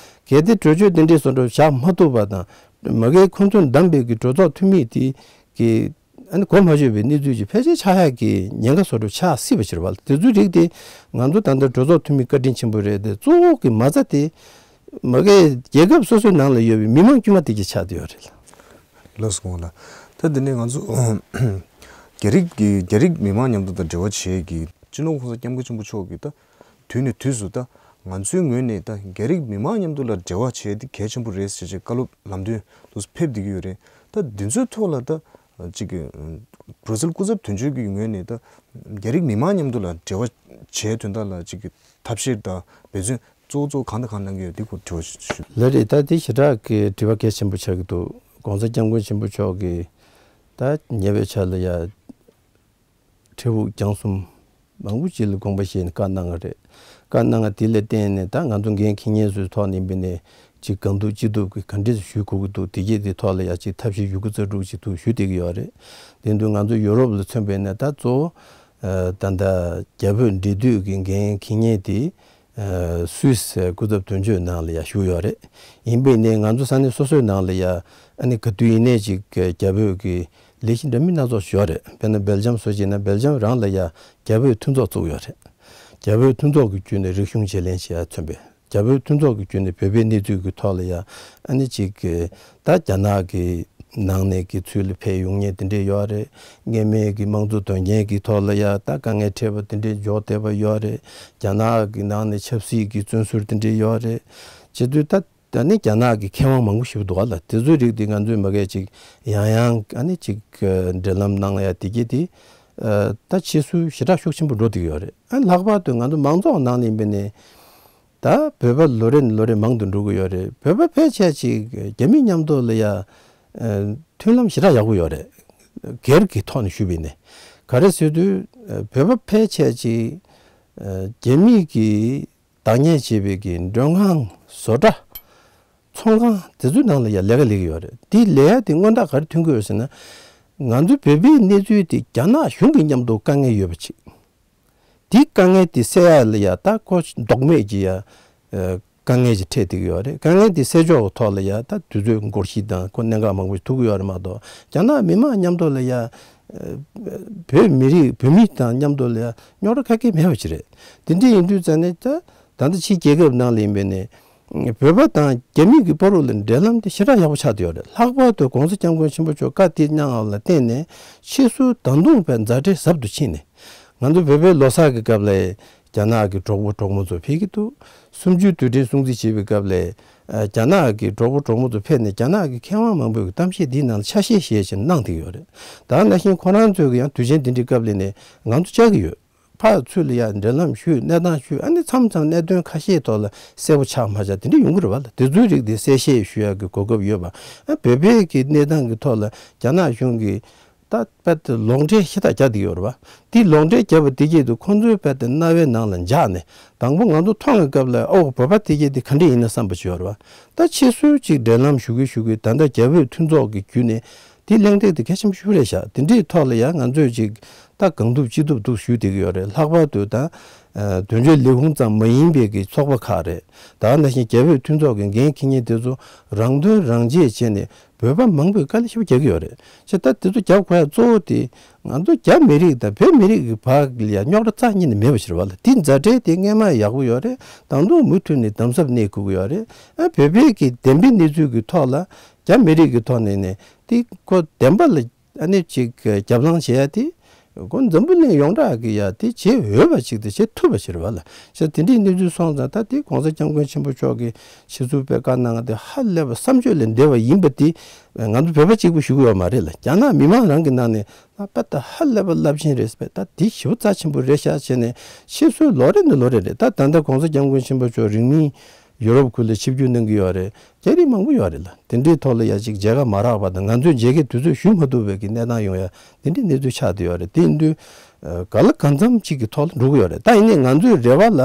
གལ་ཏེ་གྲོས་ཆོད་དེ་འདྲས་བཟོ་འདྲ་བཞག་མ་ཐུབ་པ་དང་། མ་གིའི་ཁོང་ཚོས་བདམས་པའི་གི་གྲོས་ཚོགས་འཐུས་མི་དེ་གི་ཨ་ནི་གོ་མ་ཆོད་པའི་གནས་ཚུལ་ཅིག་ཕལ་ཆེར་ཆགས་ཡག་གི་ཉེན་ཁ་བཟོ་འདྲ་ཆགས་སྲིད་པ་ཕྱིར་བ་ལ། དེ་ཚོའི་རིགས་དེ་ང་ཚོ་ད་ལྟ་གྲོས་ཚོགས་འཐུས་མི་བཀའ་དྲིན་ཆེན་པོ་རེད་དེ། གཙོ་བོ་གི་མ་རྩ་དེ་མ་གིའི་རྒྱལ་ཁབ་སོ་སོའི་ནང་ལ་ཡོད་པའི་མི་མང་དཀྱུས་མ་དེ་གས་ཆགས་བསྡད་ཡོད་རེད་ལ། ལགས་སོ། ལགས། ད་འདི་ནས་ང་ཚོ་རྒྱ་རིགས་ཀྱི་རྒྱ་རིགས་མི་མང་མཉམ་དུ་ད་འབྲེལ་བ་བྱེད་ཀྱི་སྤྱི་ནོར་༸གོང་ས་༸སྐྱབས་མགོན་ཆེན་པོ་མཆོག་གིས་ད་དུས་ནས་དུས་སུ་ད་ང་ཚོའི་ངོས་ནས་ད་རྒྱ་རིགས་མི་མང་མཉམ་དུ་ལ་འབྲེལ་བ་བྱེད་དེ་གལ་ཆེན་པོ་རེད་ཟེར་བྱས་བཀའ་སློབ་ལམ་སྟོན་དུ་ཕེབས་བསྡད་ཀྱི་ཡོད་རེད། ད་འདི་ཚོའི་ཐོག་ལ་ད་ཅིག་གི་བྷར་ཛིལ་སྐུ་ཚབ་དོན་གཅོད་ཀྱི་ངོས་ནས་ད་རྒྱ་རིགས་མི་མང་མཉམ་དུ་ལ་འབྲེལ་བ་བྱེད་དོན་དག་ལ་ཅིག་གི་ཐབས་ཤེས་དང་འབད་བརྩོན་གཙོ་བོ་གཙོ་བོ་གང་དང་གང་གནང་གི་ཡོད། འདི་སྐོར་དྲི་བ་ཞུ། ལགས་རེད། ད་འདི་ཞེ་དྲག་གི་དྲི་བ་གལ་ཆེན་པོ་ཆགས་ཀྱི་འདུག ༸གོང་ས་༸སྐྱབས་མགོན་ཆེན་པོ་མཆོག་གིས་ད་ཉེ་བའི་ཆར་ལ་ཡ་འཕྲལ་ཕུགས་རྒྱང་གསུམ་མང་པོ་ཅིག་ལ་དགོངས་པ་བཞེས་ནས་བཀའ་གནང་བ་རེད། བཀའ་གནང་བ་དེ་ལ་བརྟེན་ནས་ད་ང་ཚོ་འགན་འཁྱེར་མཁན་ཚོའི་ཐོག་ནས་ཡིན་པ་ནས་ཅིག་གང་ཐུབ་ཅི་ཐུབ་ཀྱིས་ག་འདྲས་ཞུ་དགོས་ཀྱི་འདུག་དེ་གས་དེ་ཐོག་ལ་ཡ་ཅིག་ཐབས་ཤེས་ཡོད་རྒུ་རྩལ་སྤྲུགས་ཅིག་ཐུགས་ཞུ་བསྡད་ཀྱི་ཡོད་རེད། དེ་དུས་ང་ཚོ་ཡུ་རོབ་ལ་མཚོན་པ་ཡིན་ན། ད་གཙོ་བོ་ཨ་ད་ལྟ་རྒྱ་བོད་འབྲེལ་མཐུད་ཀྱི་འགན་འཁྱེར་མཁན་དེ་ཨ་སུད་སི་སྐུ་ཚབ་དོན་གཅོད་ནང་ལ་ཡ་བཞུགས་ཡོད་རེད། ཡིན་པ་ཡིན་ནའི་ང་ཚོ་ས་གནས་སོ་སོའི་ནང་ལ་ཡ་ཨ་ནི་ག་དུས་ཡིན་ནའི་ཅིག་རྒྱ་བོད་ཀྱི་ལས་གཞི་འདྲ་མིན་སྣ་ཚོགས་ཤིག་ཡོད་རེད། དཔེར་ན་སྦེལ་ཇམ་བཟོ་བྱས་ན་སྦེལ་ཇམ་རང་ལ་ཡ་རྒྱ་བོད་མཐུན་ཚོགས་བཙུགས་ཡོད་རེད། རྒྱ་བོད་མཐུན་ཚོགས་ཀྱི་བརྒྱུད་ནས་རིག་གཞུང་བརྗེ་ལེན་བྱེད་ཡ་མཚོན་པའི། རྒྱ་བོད་མཐུན་ཚོགས་ཀྱི་བརྒྱུད་ནས་བོད་པའི་གནས་ཚུལ་གྱི་ཐོག་ལ་ཡ་ཨ་ནི་ཅིག་གི་ད་རྒྱ་ནག་གི་ནང་ནས་ཀྱི་ཚུལ་ལ་ཕེབས་ཡོང་མཁན་དེ་འདྲས་ཡོད་རེད། སྔོན་མའི་གི་དམངས་གཙོ་དོན་རྐྱེན་གྱི་ཐོག་ལ་ཡ་ད་དཀའ་ངལ་འཕྲད་པ་དེ་འདྲས་འཇོག་བསྡད་པ་ཡོད་རེད། རྒྱ་ནག་གི་ནང་ནས་ཆབ་སྲིད་ཀྱི་བཙོན་ཟུར་དེ་འདྲས་ཡོད་རེད། བྱེད་དུས་ད་ད་ནི་རྒྱ་ནག་གི་མཁས་དབང་མང་པོ་ཞིག་འདུག་ག་ལ། དེ་ཚོའི་རིགས་དེ་ང་ཚོས་མ་གིར་ཅིག་ཡང་ཡང་ཨ་ནི་ཅིག་འབྲེལ་ལམ་གནང་ཡ་དེ་གྱིས་དེ་ཨ་ད་ཕྱིས་སུ་ཞེ་དྲག་ཤུགས་ཆེན་པོ་འགྲོ་བསྡད་ཀྱི་ཡོད་རེད། ཨ་ལྷག་པར་དུ་ང་ཚོ་མང་ཚོགས་ནང་ནས་ཡིན་པ་ནས། ད་བོད་པ་ལོ་རེ་ནས་ལོ་རེ་མང་དུ་འགྲོ་གི་ཡོད་རེད། བོད་པ་ཕལ་ཆེར་ཅིག་རྒྱ་མི་མཉམ་དུ་ལ་ཡ་ཨ་མཐུན་ལམ་ཞེ་དྲག་ཡག་པོ་ཡོད་རེད། སྒེར་གྱི་ཐོག་ནས་ཞུས་པ་ཡིན་ནའི། ག་རེ་ཟེར་དུས་ཨ་བོད་པ་ཕལ་ཆེར་ཅིག་ཨ་རྒྱ་མི་གིས་བདག་གཉེར་བྱེད་པའི་གི་མགྲོན་ཁང་བཟོ་གྲྭ། ཚོང་ཁང་དེ་ཚོའི་ནང་ལ་ཡ་ལས་ཀ་ལས་ཀྱི་ཡོད་རེད། དེ་ལས་ཡ་དེ་མངོན་རྟགས་ག་རེ་ཐོན་གྱི་ཡོད་ཟེར་ན། ང་ཚོ་བོད་པའི་གནས་ཚུལ་དེ་རྒྱ་ནག་གཞུང་གི་མཉམ་དུ་དཀའ་ངལ་ཡོད་པ་ཅིག་དེའི་དཀའ་ངལ་དེ་སེལ་ཡ་ལ་ཡ་ད་ཁོ་ལྡོག་མེད་ཀྱི་ཡ་ཨ་དཀའ་ངལ་ཅིག་འཕྲད་བསྡད་ཀྱི་ཡོད་རེད། དཀའ་ངལ་དེ་སེལ་ཕྱོགས་ཀྱི་ཐོག་ལ་ཡ་ད་དུས་ཚོད་འགོར་གཞི་དང་ཁོ་གནད་འགག་མང་པོ་ཞིག་ཐུག་གི་ཡོད་རེད་མ་གཏོགས། རྒྱ་ནག་མི་མང་མཉམ་དུ་ལ་ཡ་ཨ་བོད་མི་རིགས་བོད་མི་དང་མཉམ་དུ་ལ་ཡ་རྙོག་དྲ་ག་གེ་མེད་པ་ཅིག་རེད། དེ་འདྲ་ཡིན་དུས་ཙང་ནས་ད་ད་ལྟ་ཕྱིའི་རྒྱལ་ཁབ་ནང་ལ་ཡིན་པ་ནས། བོད་པ་དང་རྒྱ་མི་གི་བར་ལ་འབྲེལ་ལམ་དེ་ཞེ་དྲག་ཡག་པོ་ཆགས་བསྡད་ཡོད་རེད། ལྷག་པར་དུ་༸གོང་ས་༸སྐྱབས་མགོན་ཆེན་པོ་མཆོག་བཀའ་དེ་གནང་བ་ལ་བརྟེན་ནས་ཕྱིས་སུ་ད་དུང་བས་མཛའ་འབྲེལ་ཟབ་ཏུ་ཕྱིན་ནས། ང་ཚོ་བོད་པའི་ལོ་གསར་གྱི་སྐབས་ལ་རྒྱ་ནག་གི་གྲོགས་པོ་གྲོགས་མོ་ཚོ་ཕེབས་ཀྱི་འདུག་གསུམ་བཅུའི་དུས་དྲན་སྲུང་བརྩི་བྱེད་པའི་སྐབས་ལ་རྒྱ་ནག་གི་གྲོགས་པོ་གྲོགས་མོ་ཚོ་ཕེབས་ནས་རྒྱ་ནག་གི་མཁས་དབང་མང་པོས་གཏམ་བཤད་འདིའི་ནང་ལ་ཆ་ཤས་བཞེས་བྱས་གནང་བསྡད་ཡོད་རེད། ད་ནང་བཞིན་ཁོ་རང་ཚོས་ཀྱི་ཡང་དུས་ཆེན་འདི་འདྲའི་སྐབས་ལ་ནས་ང་ཚོ་བཅར་གྱི་ཡོད། ཕར་ཚུར་ལ་ཡ་འབྲེལ་ལམ་ཞུས། གནས་སྟངས་ཞུས། ཨ་ནི་མཚམས་མཚམས་གནད་དོན་ཁ་ཤས་ཐོག་ལ་གསལ་པོ་ཆགས་མ་ཆགས་དེ་འདྲ་ཡོང་གི་རེད་བ་ལ། དེ་ཚོའི་རིགས་དེ་གསལ་བཤད་ཞུ་ཡག་གི་གོ་སྐབས་ཡོད་པ། ཨ་བོད་པའི་གི་གནས་སྟངས་ཀྱི་ཐོག་ལ་རྒྱ་ནག་གཞུང་གིས་ད་དཔེ་དེ་ལོག་འགྲེལ་ཞེ་དྲག་རྒྱག་བསྡད་ཡོད་རེད་བ། དེ་ལོག་འགྲེལ་རྒྱབ་པ་དེ་གྱིས་དུ་ཁོང་ཚོའི་དཔེ་དེ་རྣ་བའི་ནང་ལ་འཇགས་ནས། དང་པོ་ང་ཚོ་མཐོང་བའི་སྐབས་ལ་ཨོ་བོད་པ་དེ་གྱིས་དེ་ག་འདྲ་ཡིན་ན་བསམ་པ་ཅིག་ཡོད་རེད་བ། ད་ཕྱིས་སུ་ཅིག་འབྲེལ་ལམ་ཞུ་གི་ཞུ་གི་ད་ལྟ་རྒྱ་བོད་མཐུན་ཚོགས་ཀྱི་བརྒྱུད་ནས་དེ་གླེང་སྟེགས་དེ་གལ་ཆེན་པོ་ཞིག་རེད་ཤག་དེ་འདྲའི་ཐོག་ལ་ཡང་ང་ཚོས་ཅིག་ ད་གང་ཐུབ་ཅི་ཐུབ་འདུག་ཞུས་བསྡད་ཀྱི་ཡོད་རེད། ལྷག་པར་དུ་ད་ཨ་དོན་གཅོད་ལས་ཁུངས་ཙམ་མ་ཡིན་པའི་གི་ཚོགས་པ་ཁག་རེད། ད་ག་ནང་བཞིན་རྒྱ་བོད་མཐུན་ཚོགས་ཀྱི་འགན་འཁྱེར་མཁན་དེ་ཚོ་རང་དོན་རང་གཅེས་བྱས་ནས་བོད་པ་མང་པོས་དཀའ་ལས་ཞེ་པོ་རྒྱག་གི་ཡོད་རེད། བྱས་ད་དེ་ཚོ་རྒྱབ་དགོས་ཡ་གཙོ་བོ་དེ་ང་ཚོ་རྒྱ་མི་རིགས་དང་བོད་མི་རིགས་ཀྱི་བར་ལ་ཡ་རྙོག་དྲ་རྩ་བ་ཉིད་ནས་མེད་པ་ཞིག་རེད་བ་ལ། དེ་མཛའ་འབྲེལ་དེ་སྔས་མ་ཡག་པོ་ཡོད་རེད། ད་དུང་མུ་མཐུད་ནས་དམ་ཟབ་གནས་དགོས་ཀྱི་ཡོད་རེད། ཨ་བོད་པའི་གི་བདེན་པའི་གནས་ཚུལ་གྱི་ཐོག་ལ་རྒྱ་མི་རིགས་ཀྱི་ཐོག་ནས་ནས་དེ་ཁོ་བདེན་པ་ལ་ཨ་ནི་ཅིག་རྒྱབ་ལངས་བྱེད་ཡ་དེ་ཁོ་འཛམ་བུ་གླིང་ཡོངས་གྲགས་ཀྱི་ཡ་དེ་བྱེད་འོས་པ་ཅིག་དང་བྱེད་ཐུབ་པ་ཞིག་རེད་བ་ལ། བྱས་དེ་འདྲའི་གནས་ཚུལ་སོང་ཙང་ད་དེ་༸གོང་ས་༸སྐྱབས་མགོན་ཆེན་པོ་མཆོག་གིས་ཕྱི་ཚུལ་དཔེ་བཀའ་གནང་བ་དེ་ཧ་ལས་པ་བསམ་བརྗོད་ལས་འདས་པ་ཡིན་པ་དེ་ང་ཚོ་བོད་པ་གཅིག་པུ་ཞུ་གི་ཡོད་མ་རེད་ལ། རྒྱ་ནག་མི་མང་རང་གི་ནང་ནས་ད་དཔེ་ད་ཧ་ལས་པ་རླབས་ཆེན་རེད་པས། ད་དེ་ཞེ་པོ་རྩ་ཆེན་པོ་རེད་ཤག་བྱས་ནས་ཕྱིས་སུ་ལོ་རེ་ནས་ལོ་རེ་རེད། ད་ད་ལྟ་༸གོང་ས་༸སྐྱབས་མགོན་ཆེན་པོ་མཆོག་རིང་མིན་ཡུ་རོབ་ཁུལ་ལ་ཆིབས་བསྒྱུར་གནང་གི་ཡོད་རེད། རྒྱ་རིགས་མང་པོ་ཡོད་རེད་ལ། དེ་འདྲའི་ཐོག་ལ་ཡ་གཅིག་མཇལ་ཁ་མ་རག་པ་དང་ང་ཚོས་མཇལ་ཁའི་དུས་ཚོད་ཞུ་མ་ཐུབ་པའི་གི་གནས་སྟངས་ཡོང་ཡ་དེ་འདྲའི་གནས་ཚུལ་ཆགས་བསྡད་ཡོད་རེད། དེ་ཡིན་དུས་ཨ་ག་ལ་གང་འཚམ་ཅིག་གི་ཐོག་ལ་འགྲོ་གི་ཡོད་རེད། ད་ཡིན་ནའི་ང་ཚོའི་རེ་བ་ལ་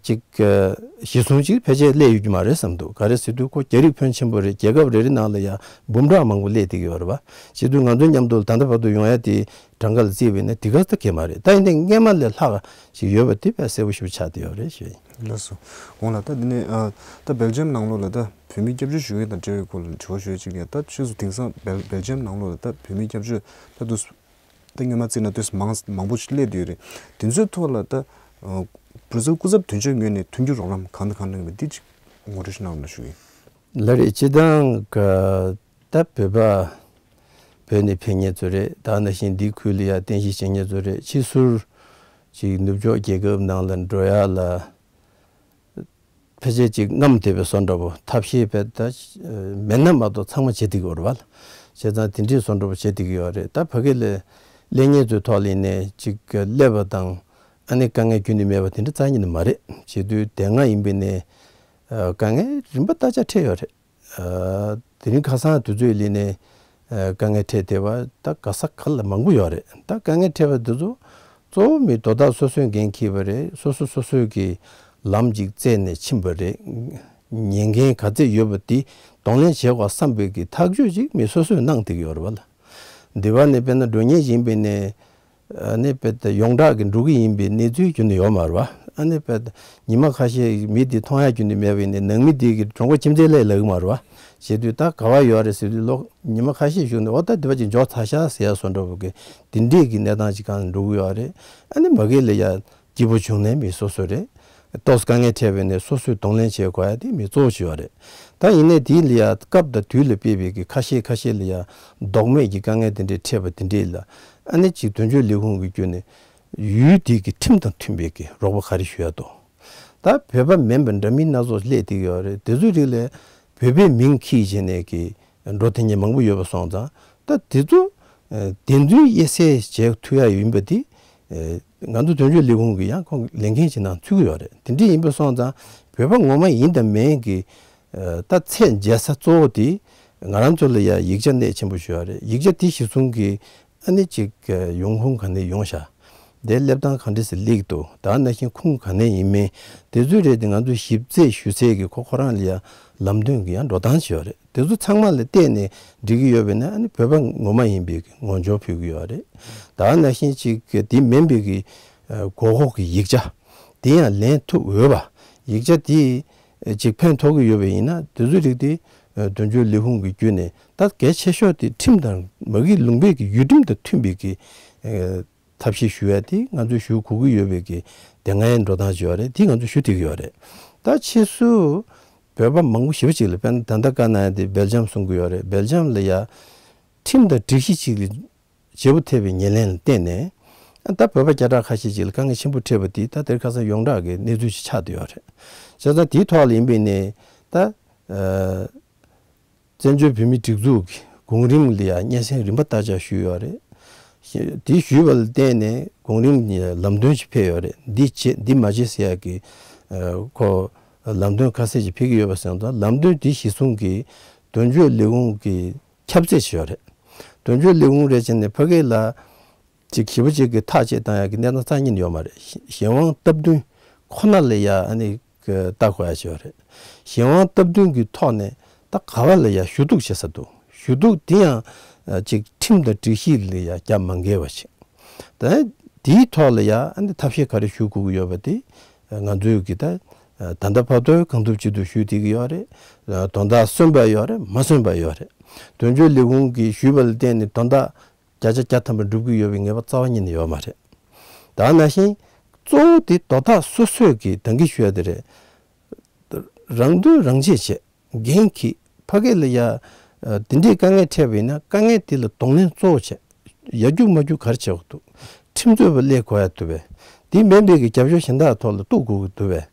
ཅིག་ཨ་གཞི་བཟུང་ཅིག་ཕལ་ཆེར་སླེབས་ཡོད་ཀྱི་མ་རེད་བསམ་འདུག་ག་རེ་ཟེར་དུས་ཁོ་རྒྱ་རིགས་ཕོན་ཆེན་པོ་རེད། རྒྱལ་ཁབ་རེ་རེ་ནང་ལ་ཡ་འབུམ་ཕྲག་མང་པོ་སླེབས་བསྡད་ཀྱི་ཡོད་རེད་པ། བྱེད་དུས་ང་ཚོའི་མཉམ་དུ་ད་ལྟ་བར་དུ་ཡོང་ཡ་དེ་གྲངས་ཀ་ལ་བརྩིས་པ་ཡིན་ན་དེ་ག་ཙམ་གང་མ་རེད། ད་ཡིན་ནའི་སྔས་མ་ལས་ལྷག་ཅིག་ཡོད་པ་དེ་དཔེ་གསལ་པོ་ཞིག་ཆགས་བསྡད་ཡོད་རེད་ཞུ་ཡིན། ལགས་སོ། འོང་ལ་ད་འདི་ནས་ཨ་ད་སྦེལ་ཇམ་ནང་ལོགས་ལ་ད་བོད་མི་སྐྱབས་བཅོལ་ཞུ་མཁན་དང་འབྲེལ་བའི་སྐོར་ལ་དྲི་བ་ཞུ་ཡ་གཅིག་ཡ། ད་ཆོས་སུ་དེང་སང་སྦེལ་སྦེལ་ཇམ་ནང་ལོགས་ལ་ད་བོད་མི་སྐྱབས་བཅོལ་ད་དུ་ད་སྔོན་མ་བརྩིས་ན་ཏོག་ཙམ་མང་མང་པོ་ཞིག་སླེབས་བསྡད་ཡོད་རེད། དེ་ཚོའི་ཐོག་ལ་ད་ཨ་བོད་སོག་སྐུ་ཚབ་དོན་གཅོད་ངོས་ནས་མཐུན་འགྱུར་རོགས་རམ་གང་དང་གང་གནང་གི་མེད་འདི་གཅིག་ངོ་སྤྲོད་ཞིག་གནང་རོགས་གནང་ཞུ་གི་ཡིན། ལགས་རེད། སྤྱིར་བཏང་ག་ད་བོད་པ་བོད་ནས་ཕེབས་མཁན་ཚོ་རེད། ད་ནང་བཞིན་འདི་ཁུལ་ལ་ཡ་རྟེན་གཞི་བྱེད་མཁན་ཚོ་རེད། ཕྱི་ཟུར་ཅིག་ནུབ་ཕྱོགས་རྒྱལ་ཁབ་ནང་ལ་འགྲོ་ཡ་ལ་ཕལ་ཆེར་ཅིག་རྔམ་བསྡད་པའི་བཟོ་འདྲ་པོ་ཐབས་ཤེས་བས་ད་མེད་ན་མ་གཏོགས་ཚང་མ་བྱེད་བསྡད་ཀྱི་ཡོད་རེད་བ། བྱས་ཙང་དེ་འདྲའི་བཟོ་འདྲ་པོ་བྱེད་བསྡད་ཀྱི་ཡོད་རེད། ད་ཕ་གི་ལ་སླེབས་མཁན་ཚོའི་ཐོག་ལ་ཡིན་ནའི་ཅིག་སླེབས་པ་དང་ཨ་ནི་དཀའ་ངལ་ཁྱོན་ནས་མེད་པ་དེ་འདྲ་རྩ་ཉིད་ནས་མ་རེད། བྱེད་དུས་དེ་སྔ་ཡིན་པའི་ནས་དཀའ་ངལ་རིམ་པ་བརྟག་དཔྱད་འཕྲད་ཡོད་རེད། ཨ་དེ་རིང་ཁ་སང་དུས་ཚོད་ལ་ནས་ཨ་དཀའ་ངལ་འཕྲད་བསྡད་པ་ད་ག་ས་ག་ལ་མང་པོ་ཡོད་རེད། ད་དཀའ་ངལ་འཕྲད་པ་འདི་ཚོ་གཙོ་བོ་མི་དོ་བདག་སོ་སོས་འགན་འཁྱེར་བ་རེད། སོ་སོ་སོ་སོའི་གི་ལམ་ཅིག་བཙལ་ནས་ཕྱིན་པ་རེད། ཉེན་ཁ་ག་ཚད་ཡོད་པ་དེ་གདོང་ལེན་བྱེད་དགོས་བསམ་པའི་གི་ཐག་གཅོད་ཅིག་མི་སོ་སོས་གནང་བསྡད་ཀྱི་ཡོད་རེད་བ་ལ། འདི་བ་ནས་དཔེར་ན་འགྲོ་མཁན་ཡིན་པའི་ནས་ཨ་ནི་དཔེ་ད་ཡོངས་གྲགས་ཀྱི་འགྲོ་གི་ཡིན་པའི་གནས་ཚུལ་ཁྱོན་ནས་ཡོད་མ་རེད་བ། ཨ་ནི་དཔེ་ད་ཉི་མ་ཁ་ཤས་མི་དེ་མཐོང་ཡ་ཁྱོན་ནས་མེད་པ་ཡིན་ནའི་ནང་མི་དེ་གི་གྲོང་པ་ཁྱིམ་མཚེས་ལས་ལབ་ཀྱི་མ་རེད་བ། བྱེད་དུས་ད་ག་བ་ཡོད་རེད་ཟེར་དུས་ལོ་ཉི་མ་ཁ་ཤས་བཞུགས་ནས་འོ་ད་འདི་བ་ཅིག་འཇོག་ཚར་ཤག་ཟེར་ཡ་བཟོ་འདྲ་བོ་གི་དེ་འདྲས་ཀྱི་གནས་སྟངས་ཅིག་གང་འགྲོ་གི་ཡོད་རེད། ཨ་ནི་མ་གི་ལ་ཡ་སྐྱིད་པོ་བྱུང་ནའི་མི་སོ་སོ་རེད། ཏོག་ཙམ་དཀའ་ངལ་འཕྲད་པ་ཡིན་ནའི་སོ་སོས་གདོང་ལེན་བྱེད་དགོས་ཡ་དེ་མི་གཙོ་བོ་ཞིག་ཡོད་རེད། ད་ཡིན་ནའི་དེ་ལ་ཡ་སྐབས་དང་དུས་ལ་དཔག་པའི་གི་ཁ་ཤས་ཁ་ཤས་ལ་ཡ་ལྡོག་མེད་ཀྱི་དཀའ་ངལ་དེ་འདྲས་འཕྲད་པ་དེ་འདྲས་ལ་ཨ་ནི་ཅིག་དོན་གཅོད་ལས་ཁུངས་ཀྱི་བརྒྱུད་ནས་ཡུལ་དེ་གི་ཁྲིམས་དང་མཐུན་པའི་གི་རོགས་པ་ག་རེ་ཞུ་ཡ་འདུག་ད་བོད་པ་མིན་པ་འདྲ་མིན་སྣ་ཚོགས་སླེབས་བསྡད་ཀྱི་ཡོད་རེད། དེ་ཚོའི་རིགས་ལ་བོད་པའི་མིང་འཁྱེར་བྱས་ནས་ཀྱི་འགྲོ་ཐེངས་མང་པོ་ཡོད་པ་སོང་ཙང་ད་དེ་ཚོ་ཨ་བདེན་རྫུན་དབྱེ་གསལ་བྱེད་ཐུབ་ཡ་ཡིན་པ་དེ་ཨ་ང་ཚོ་དོན་གཅོད་ལས་ཁུངས་ཀྱི་ཡང་ཁོང་ལས་འགན་ཅིག་ནང་ཚུད་ཀྱི་ཡོད་རེད། དེ་འདྲ་ཡིན་པ་སོང་ཙང་བོད་པ་ངོ་མ་ཡིན་དང་མིན་གྱི་ཨ་ད་ཚད་འཇལ་ས་གཙོ་བོ་དེ་ང་རང་ཚོ་ལ་ཡ་ཡིག་ཆ་གནད་ཆེན་པོ་ཞིག་ཡོད་རེད། ཡིག་ཆ་དེ་གཞི་བཟུང་གི་ཨ་ནི་ཅིག་ཡོང་ཁུངས་ག་ནས་ཡོང་ཤག་དེ་སླེབས་སྟངས་ག་འདྲ་ཞིག་སླེབས་འདུག་ད་ནང་བཞིན་ཁུངས་ག་ནས་ཡིན་མིན་དེ་ཚོའི་རིགས་དེ་ང་ཚོས་ཞིབ་རྩད་ཞུ་སའི་གི་ཁོ་ཁོ་རང་ལ་ཡ་ལམ་སྟོན་གྱི་ཡང་འགྲོ་སྟངས་ཤིག་ཡོད་རེད། དེ་ཚོ་ཚང་མ་ལ་བལྟས་ནས་འགྲིག་གི་ཡོད་པས་ན་ཨ་ནི་བོད་པ་ངོ་མ་ཡིན་པའི་གི་ངོ་སྦྱོར་ཕུལ་གི་ཡོད་རེད། ད་ནང་བཞིན་ཅིག་དེ་མིན་པའི་གི་ཨ་མགོ་འཁོར་གྱི་ཡིག་ཆ་དེ་ཡང་ལེན་ཐུབ་འོས་པ་ཡིག་ཆ་དེ་ཅིག་ཕན་ཐོགས་ཀྱི་ཡོད་པ་ཡིན་ན་དེ་ཚོའི་རིགས་དེ་ཨ་དོན་གཅོད་ལས་ཁུངས་ཀྱི་བརྒྱུད་ནས་ད་གལ་ཆེ་ཤོས་དེ་ཁྲིམས་དང་མ་གི་ལུང་པའི་གི་ཡུལ་ཁྲིམས་དང་མཐུན་པའི་གི་ཨ་ཐབས་ཤེས་ཞུ་ཡ་དེ་ང་ཚོས་ཞུ་དགོས་ཀྱི་ཡོད་པའི་གི་དེ་སྔའི་འགྲོ་སྟངས་ཅིག་ཡོད་རེད། དེ་ང་ཚོས་ཞུ་བསྡད་ཀྱི་ཡོད་རེད། ད་ཕྱིས་སུ་བོད་པ་མང་པོ་ཞེ་པོ་ཅིག་ལ་དཔེར་ན་ད་ལྟ་བཀའ་གནང་ཡ་དེ་སྦེལ་ཇམ་གསུང་གི་ཡོད་རེད། སྦེལ་ཇམ་ལ་ཡ་ཁྲིམས་དང་སྒྲིག་གཞི་གཅིག་ལ་བརྗེ་པོ་ཐེབས་པའི་ཉེར་ལེན་ལ་བརྟེན་ནས་ད་བོད་པ་བརྒྱ་ཕྲག་ཁ་ཤས་ཅིག་ལ་དཀའ་ངལ་ཆེན་པོ་འཕྲད་པ་དེ་ད་དེར་ཁ་སང་ཡོངས་གྲགས་ཀྱི་གནས་ཚུལ་ཞིག་ཆགས་བསྡད་ཡོད་རེད། བྱས་ཙང་དེའི་ཐོག་ལ་ཡིན་པའི་ནས་ད་ཨ། བཙན་བྱོལ་བོད་མིའི་སྒྲིག་འཛུགས་ཀྱི་གོང་རིམ་ལ་ཡང་སྙན་སེང་རིམ་པ་བརྟག་དཔྱད་ཞུས་ཡོད་རེད། དེ་ཞུས་པ་ལ་བརྟེན་ནས་གོང་རིམ་ནས་ལམ་སྟོན་ཞིག་ཕེབས་ཡོད་རེད། འདི་བྱེད་འདི་མ་བྱེད་ཟེར་ཡག་གི་ཨ་ཁོ་ལམ་སྟོན་ཁ་གསལ་ཞིག་ཕེབས་ཀྱི་ཡོད་པ་སོང་ཙང་ལམ་སྟོན་དེ་གཞི་བཟུང་གིས་དོན་གཅོད་ལས་ཁུངས་ཀྱི་ཁྱབ་ཚད་ཞིག་ཡོད་རེད། དོན་གཅོད་ལས་ཁུངས་རེད་བྱས་ནས་ཕ་གི་ལ་ཅིག་ཞེ་པོ་ཅིག་གི་ཐག་བཅད་བཏང་ཡག་གི་གནས་སྟངས་རྩ་ཉིད་ཡོད་མ་རེད། གཞན་དབང་སྟབས་བསྟུན་ཁོ་ན་ལ་ཡ་ཨ་ནི་ལྟ་དགོས་ཡ་ཅིག་ཡོད་རེད། གཞན་དབང་སྟབས་བསྟུན་གྱི་ཐོག་ནས་ད་ག་བ་ལ་ཡ་ཞུ་གཏུག་བྱེད་ས་འདུག་ཞུ་གཏུག་དེ་ཡང་ཅིག་ཁྲིམས་དང་སྒྲིག་གཞི་ལ་ཡ་རྒྱབ་མ་འགལ་བ་ཞིག་ད་དེའི་ཐོག་ལ་ཡ་ཨ་ནི་ཐབས་ཤེས་ག་རེ་ཞུ་དགོས་ཀྱི་ཡོད་པ་དེ་ང་ཚོས་ཀྱི་ད་ད་ལྟ་བར་དུ་གང་ཐུབ་ཅི་ཐུབ་ཞུས་བསྡད་ཀྱི་ཡོད་རེད། དོན་དག་སོན་པ་ཡོད་རེད། མ་སོན་པ་ཡོད་རེད། དོན་གཅོད་ལས་ཁུངས་ཀྱིས་ཞུས་པ་ལ་བརྟེན་ནས་དོན་དག་བརྒྱ་ཆ་བརྒྱ་ཐམ་པ་འགྲུབ་ཀྱི་ཡོད་པའི་ངེས་པ་རྩ་བ་ཉིད་ནས་ཡོད་མ་རེད། ད་ནང་བཞིན་གཙོ་བོ་དེ་དོ་བདག་སོ་སོས་ཀྱི་འདང་གི་ཞུ་ཡ་དེ་རེད། རང་དོན་རང་གཅེས་བྱེད། འགན་འཁྱེར། ཕ་གི་ལ་ཡ། ཨ། དེ་འདྲའི་དཀའ་ངལ་འཕྲད་པ་ཡིན་ན་དཀའ་ངལ་དེ་ལ་གདོང་ལེན་གཙོ་བོ་བྱེད། ཡར་རྒྱུག་མར་རྒྱུག་ག་རེ་བྱེད་དགོས་འདུག་ཁྲིམས་རྩོད་པ་སླེབས་དགོས་ཡ་འདུག་པས། དེ་མིན་པའི་གི་རྒྱབ་སྐྱོར་གཞན་དག་ཐོག་ལ་གཏུག་དགོས་ཀྱི་འདུག་པས།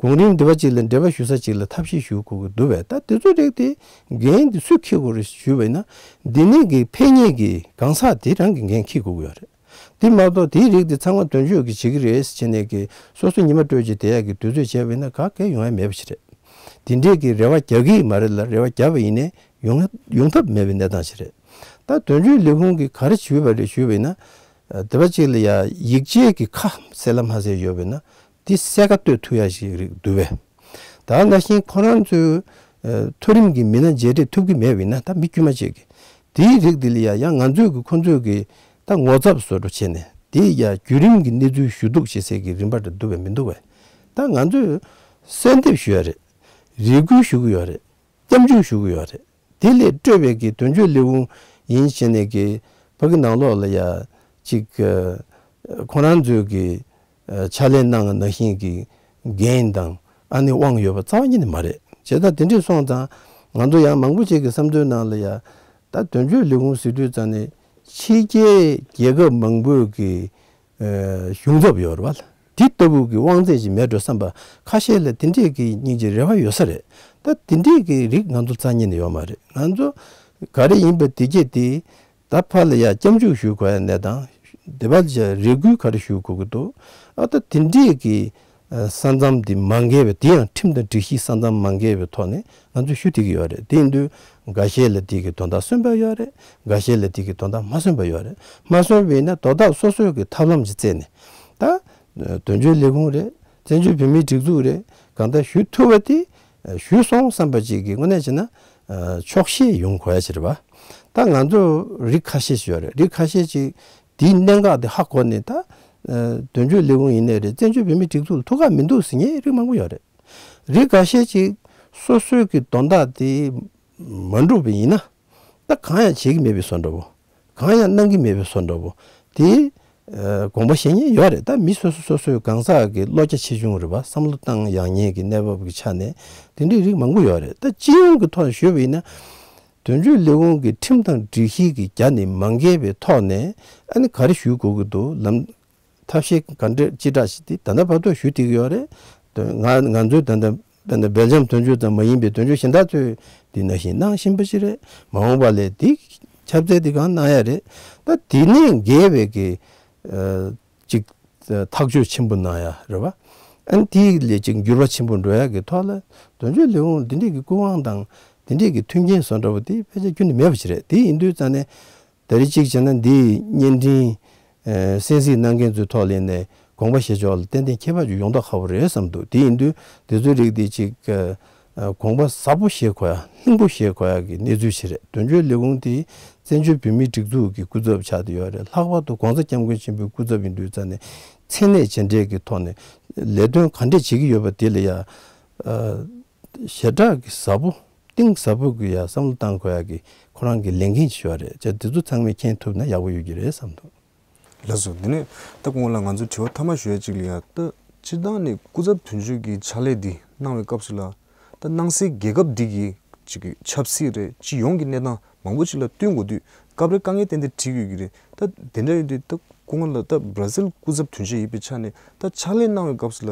གོང་རིམ་སྡེ་པ་གཅིག་ལ་འབྲེལ་བ་ཞུ་ས་གཅིག་ལ་ཐབས་ཤེས་ཞུ་དགོས་ཀྱི་འདུག་པས། ད་དེ་ཚོ་རིགས་དེ་འགན་དེ་སུས་འཁྱེར་དགོས་རེད་ཞུས་པ་ཡིན་ན། འདི་ནས་ཀྱི་ཕེབས་མཁན་གྱི་གང་ཟག་དེ་རང་གི་འགན་འཁྱེར་དགོས་ཀྱི་ཡོད་རེད། དེ་མ་གཏོགས་དེའི་རིགས་དེ་ཚང་མ་དོན་གཅོད་ཀྱིས་བྱེད་ཀྱི་རེད་ཟེར་བྱས་ནས་ཀྱི་སོ་སོ་ཉི་མ་སྤྲོད་ཀྱི་བསྡད་ཡག་གི་དུས་ཚོད་བྱས་པ་ཡིན་ན་ག་གེ་ཡོང་ཡ་མེད་པ་ཞིག་རེད། དེ་འདྲས་ཀྱི་རེ་བ་རྒྱག་གི་མ་རེད་ལ། རེ་བ་བརྒྱབ་པ་ཡིན་ནའི་ཡོང་ཡོང་ཐབས་མེད་པའི་གནས་སྟངས་ཤིག་རེད། ད་དོན་གཅོད་ལས་ཁུངས་ཀྱིས་ག་རེ་ཞུས་པ་རེད་ཞུས་པ་ཡིན་ན། སྡེ་པ་གཅིག་ལ་ཡ་ཡིག་ཆའི་གི་ཁ་གསལ་ལ་མ་གསལ་ཡོད་པ་ཡིན་ན་དེ་གསལ་ཁ་གཏོད་ཐུབ་ཡ་ཞིག་རེད་འདུག་པས། ད་ནང་བཞིན་ཁོ་རང་ཚོའི་ཨ་མཐོ་རིམ་གྱི་མི་སྣ་མཇལ་འཕྲད་ཐུབ་ཀྱི་མེད་པ་ཡིན་ན། ད་མི་དཀྱུས་མ་ཅིག་གིས་དེའི་རིགས་དེ་ལ་ཡ་ཡང་ང་ཚོས་ཀྱི་ཁོ་ཚོས་ཀྱི་ད་ངོ་ཚབ་བཟོ་འདྲ་བྱས་ནས་དེ་ཡ་བརྒྱུད་རིམ་གྱི་གནས་ཚུལ་ཞུ་གཏུག་བྱེད་སའི་གི་རིམ་པ་འདྲ་འདུག་པས་མི་འདུག་པས། ད་ང་ཚོས་གསོལ་འདེབས་ཞུ་ཡ་རེད། རེ་སྐུལ་ཞུ་གི་ཡོད་རེད། སྐྱབས་འཇུག་ཞུ་གི་ཡོད་རེད། དེ་ལས་སྤྲོས་པའི་གི་དོན་གཅོད་ལས་ཁུངས་ཡིན་བྱས་ནས་གི་ཕ་གི་ནང་ལོགས་ལ་ཡ་ཅིག་ཨ་ཁོང་རང་ཚོས་གི་ཨ་ཕྱག་ལས་གནང་བ་ནང་བཞིན་གྱི་འགན་དང་ཨ་ནི་དབང་ཡོད་པ་རྩ་བ་ཉིད་ནས་མ་རེད། བྱས་ཙང་དེ་འདྲས་སོང་ཙང་ང་ཚོ་ཡང་མང་པོ་ཅིག་གི་བསམ་ཚུལ་ནང་ལ་ཡ། ད་དོན་གཅོད་ལས་ཁུངས་ཟེར་དུས་ཙང་ནས་ཕྱི་རྒྱལ་རྒྱལ་ཁབ་མང་པོའི་གི་ཨ་གཞུང་ཚབ་ཡོད་རེད་བ། དེ་ལྟ་བུ་གི་དབང་ཚད་ཅིག་མེད་འགྲོ་བསམ་པ་ཁ་ཤས་ལ་དེ་འདྲས་ཀྱི་སྙིང་རྗེ་རེ་བ་ཡོད་ས་རེད། ད་དེ་འདྲས་ཀྱི་རིགས་ང་ཚོ་རྩ་ཉིད་ནས་ཡོད་མ་རེད། ང་ཚོ་ག་རེ་ཡིན་པ་དེ་སྐད་དེ། ད་ཕར་ལ་ཡ་སྐྱབས་འཇུག་ཞུ་དགོས་ཡ་གནས་སྟངས། སྡེ་པ་ལ་ཡ་རེ་སྐུལ་ག་རེ་ཞུ་དགོས་ཀྱི་འདུག་ཨ་ད་དེ་འདྲས་ཀྱི་ཨ་ས་མཚམས་དེ་མ་འགལ་བའི། དེ་ཡང་ཁྲིམས་དང་སྒྲིག་གཞི་ས་མཚམས་མ་འགལ་བའི་ཐོག་ནས་ང་ཚོས་ཞུ་བསྡད་ཀྱི་ཡོད་རེད། དེ་ཡིན་དུས་འགའ་ཤས་ལ་དེ་གི་དོན་དག་སོན་པ་ཡོད་རེད། འགའ་ཤས་ལ་དེ་གི་དོན་དག་མ་སོན་པ་ཡོད་རེད། མ་སོན་པ་ཡིན་ན་དོ་བདག་སོ་སོའི་གི་ཐབས་ལམ་ཅིག་བཙལ་ནས། ད་དོན་གཅོད་ལས་ཁུངས་རེད། བཙན་བྱོལ་བོད་མིའི་སྒྲིག་འཛུགས་རེད། གང་ལྟར་ཞུ་ཐུབ་པ་དེ་ཞུས་སོང་བསམ་པ་ཅིག་གི་དངོས་གནས་བྱས་ན་ཆོག་ཤེས་ཡོང་དགོས་ཡ་ཅིག་རེད་བ། ད་ང་ཚོ་རིགས་ཁ་ཤས་ཤིག་ཡོད་རེད། རིགས་ཁ་ཤས་ཅིག་དེའི་གནད་འགག་དེ་ཧ་གོ་ནས། ད་དོན་གཅོད་ལས་ཁུངས་ཡིན་ནའི་རེད། བཙན་བྱོལ་བོད་མིའི་སྒྲིག་འཛུགས་ལ་ཐུགས་ཁག་མི་འདུག་ཟེར་མཁན་རིགས་མང་པོ་ཡོད་རེད། རིགས་ཁ་ཤས་ཅིག་སོ་སོའི་གི་དོན་དག་དེ་མ་འགྲུབ་པ་ཡིན་ན། ད་གང་ཡང་བྱེད་ཀྱི་མེད་པའི་བཟོ་འདྲ་བོ། གང་ཡང་གནང་གི་མེད་པའི་བཟོ་འདྲ་བོ། དེ་ཨ་དགོངས་པ་བཞེས་མཁན་ཡོད་རེད། ད་མི་སོ་སོ་སོ་སོའི་གང་ཟག་གི་བློ་རྒྱ་ཆེ་ཆུང་རེད་བ། བསམ་བློ་བཏང་ཡག་ཉེས་ཀྱི་གནས་བབ་ཀྱི་ཆ་ནས་དེ་འདྲའི་རིགས་མང་པོ་ཡོད་རེད། ད་སྤྱི་ཡོངས་ཀྱི་ཐོག་ནས་ཞུས་པ་ཡིན་ན། དོན་གཅོད་ལས་ཁུངས་ཀྱི་ཁྲིམས་དང་སྒྲིག་གཞི་གི་རྒྱ་ནས་མ་འགལ་བའི་ཐོག་ནས་ཨ་ནི་ག་རེ་ཞུ་དགོས་ཀྱི་འདུག་ལམ། ཐབས་ཤེས་ག་འདྲ་ཅི་འདྲ་ཞིག་དེ་ད་ལྟ་བར་དུ་ཞུ་བསྡད་ཀྱི་ཡོད་རེད། ང་ང་ཚོའི་ད་ལྟ་དཔེར་ན་སྦེལ་ཇམ་དོན་གཅོད་ཙམ་མ་ཡིན་པའི་དོན་གཅོད་གཞན་དག་ཚོས་འདི་ནང་བཞིན་གནང་བཞིན་པ་ཞིག་རེད། མ་འོངས་པ་ལ་འདི་ཁྱབ་ཚད་འདི་གང་གནང་ཡ་རེད། ད་དེ་ནས་འགལ་བའི་གི་ཨ་ཅིག་ཐག་གཅོད་ཆེན་པོ་གནང་ཡ་རེད་བ། ཨ་ནི་དེ་ལས་ཅིག་འགྱུར་བ་ཆེན་པོ་འགྲོ་ཡ་གི་ཐོག་ལ་དོན་གཅོད་ལས་ཁུངས་འདི་འདྲས་ཀྱི་སྐུ་དབང་དང་འདི་འདྲས་ཀྱི་མཐུན་རྐྱེན་བཟོ་འདྲ་བོ་དེ་ཕལ་ཆེར་ཁྱོན་ནས་མེད་པ་ཞིག་རེད། དེ་ཡིན་དུས་ཙང་ནས། ད་རེས་གཅིག་བྱས་ན་འདིའི་བརྙན་འཕྲིན་ཨ་གསན་གཟིགས་གནང་མཁན་ཚོའི་ཐོག་ལ་ནས་དགོངས་པ་བཞེས་ཕྱོགས་ལ་ཏན་ཏན་ཁྱད་པར་ཅིག་ཡོང་མདོག་ཁ་པོ་རེད་བསམ་འདུག་དེ་ཡིན་དུས་དེ་ཚོའི་རིགས་དེ་ཅིག་ཨ་དགོངས་པ་ཟབ་པོ་བཞེས་དགོས་ཡ། ལྷིང་པོ་བཞེས་དགོས་ཡ་གི་གནས་ཚུལ་ཞིག་རེད། དོན་གཅོད་ལས་ཁུངས་དེ་བཙན་བྱོལ་བོད་མིའི་སྒྲིག་འཛུགས་ཀྱི་སྐུ་ཚབ་ཆགས་བསྡད་ཡོད་རེད། ལྷག་པར་དུ་༸གོང་ས་༸སྐྱབས་མགོན་ཆེན་པོའི་སྐུ་ཚབ་ཡིན་དུས་ཙང་ནས་མཚན་གནས་མཇལ་འཕྲད་ཀྱི་ཐོག་ནས་ལས་དོན་ག་འདྲས་བྱེད་ཀྱི་ཡོད་པ་དེ་ལ་ཡ་ཨ། ཞེ་དྲག་གི་ཟབ་པོ། གཏིང་ཟབ་པོ་གི་ཡ་བསམ་བློ་བཏང་དགོས་ཡ་གི་ཁོ་རང་གི་ལས་འགན་ཞིག་ཡོད་རེད། ཅེས་འདི་ཚོ་ཚང་མས་མཁྱེན་ཐུབ་ན་ཡག་པོ་ཡོད་ཀྱི་རེད་བསམ་འདུག་ལགས་སོ། འདི་ནས་ད་གོང་ལ་ང་ཚོ་དྲི་བ་མཐའ་མ་ཞུ་ཡ་གཅིག་ལ་ཡ། ད་སྤྱིར་བཏང་ནས་སྐུ་ཚབ་དོན་གཅོད་ཀྱི་ཕྱག་ལས་འདི་གནང་བའི་སྐབས་སུ་ལ། ད་གནང་སའི་རྒྱལ་ཁབ་འདི་གི་ཅིག་གི་ཆབ་སྲིད་རེད། སྤྱི་ཡོངས་ཀྱི་གནས་སྟངས་མང་པོ་ཅིག་ལ་བསྟུན་དགོས་དུས་སྐབས་རེ་དཀའ་ངལ་ཏན་ཏན་འཕྲད་ཀྱི་ཡོད་ཀྱི་རེད། ད་དེ་འདྲ་ཡོད་དུས་ད་སྐུ་ངོ་ལ་ད་བྷར་ཛིལ་སྐུ་ཚབ་དོན་གཅོད་ཡིན་པའི་ཆ་ནས་ད་ཕྱག་ལས་གནང་བའི་སྐབས་སུ་ལ།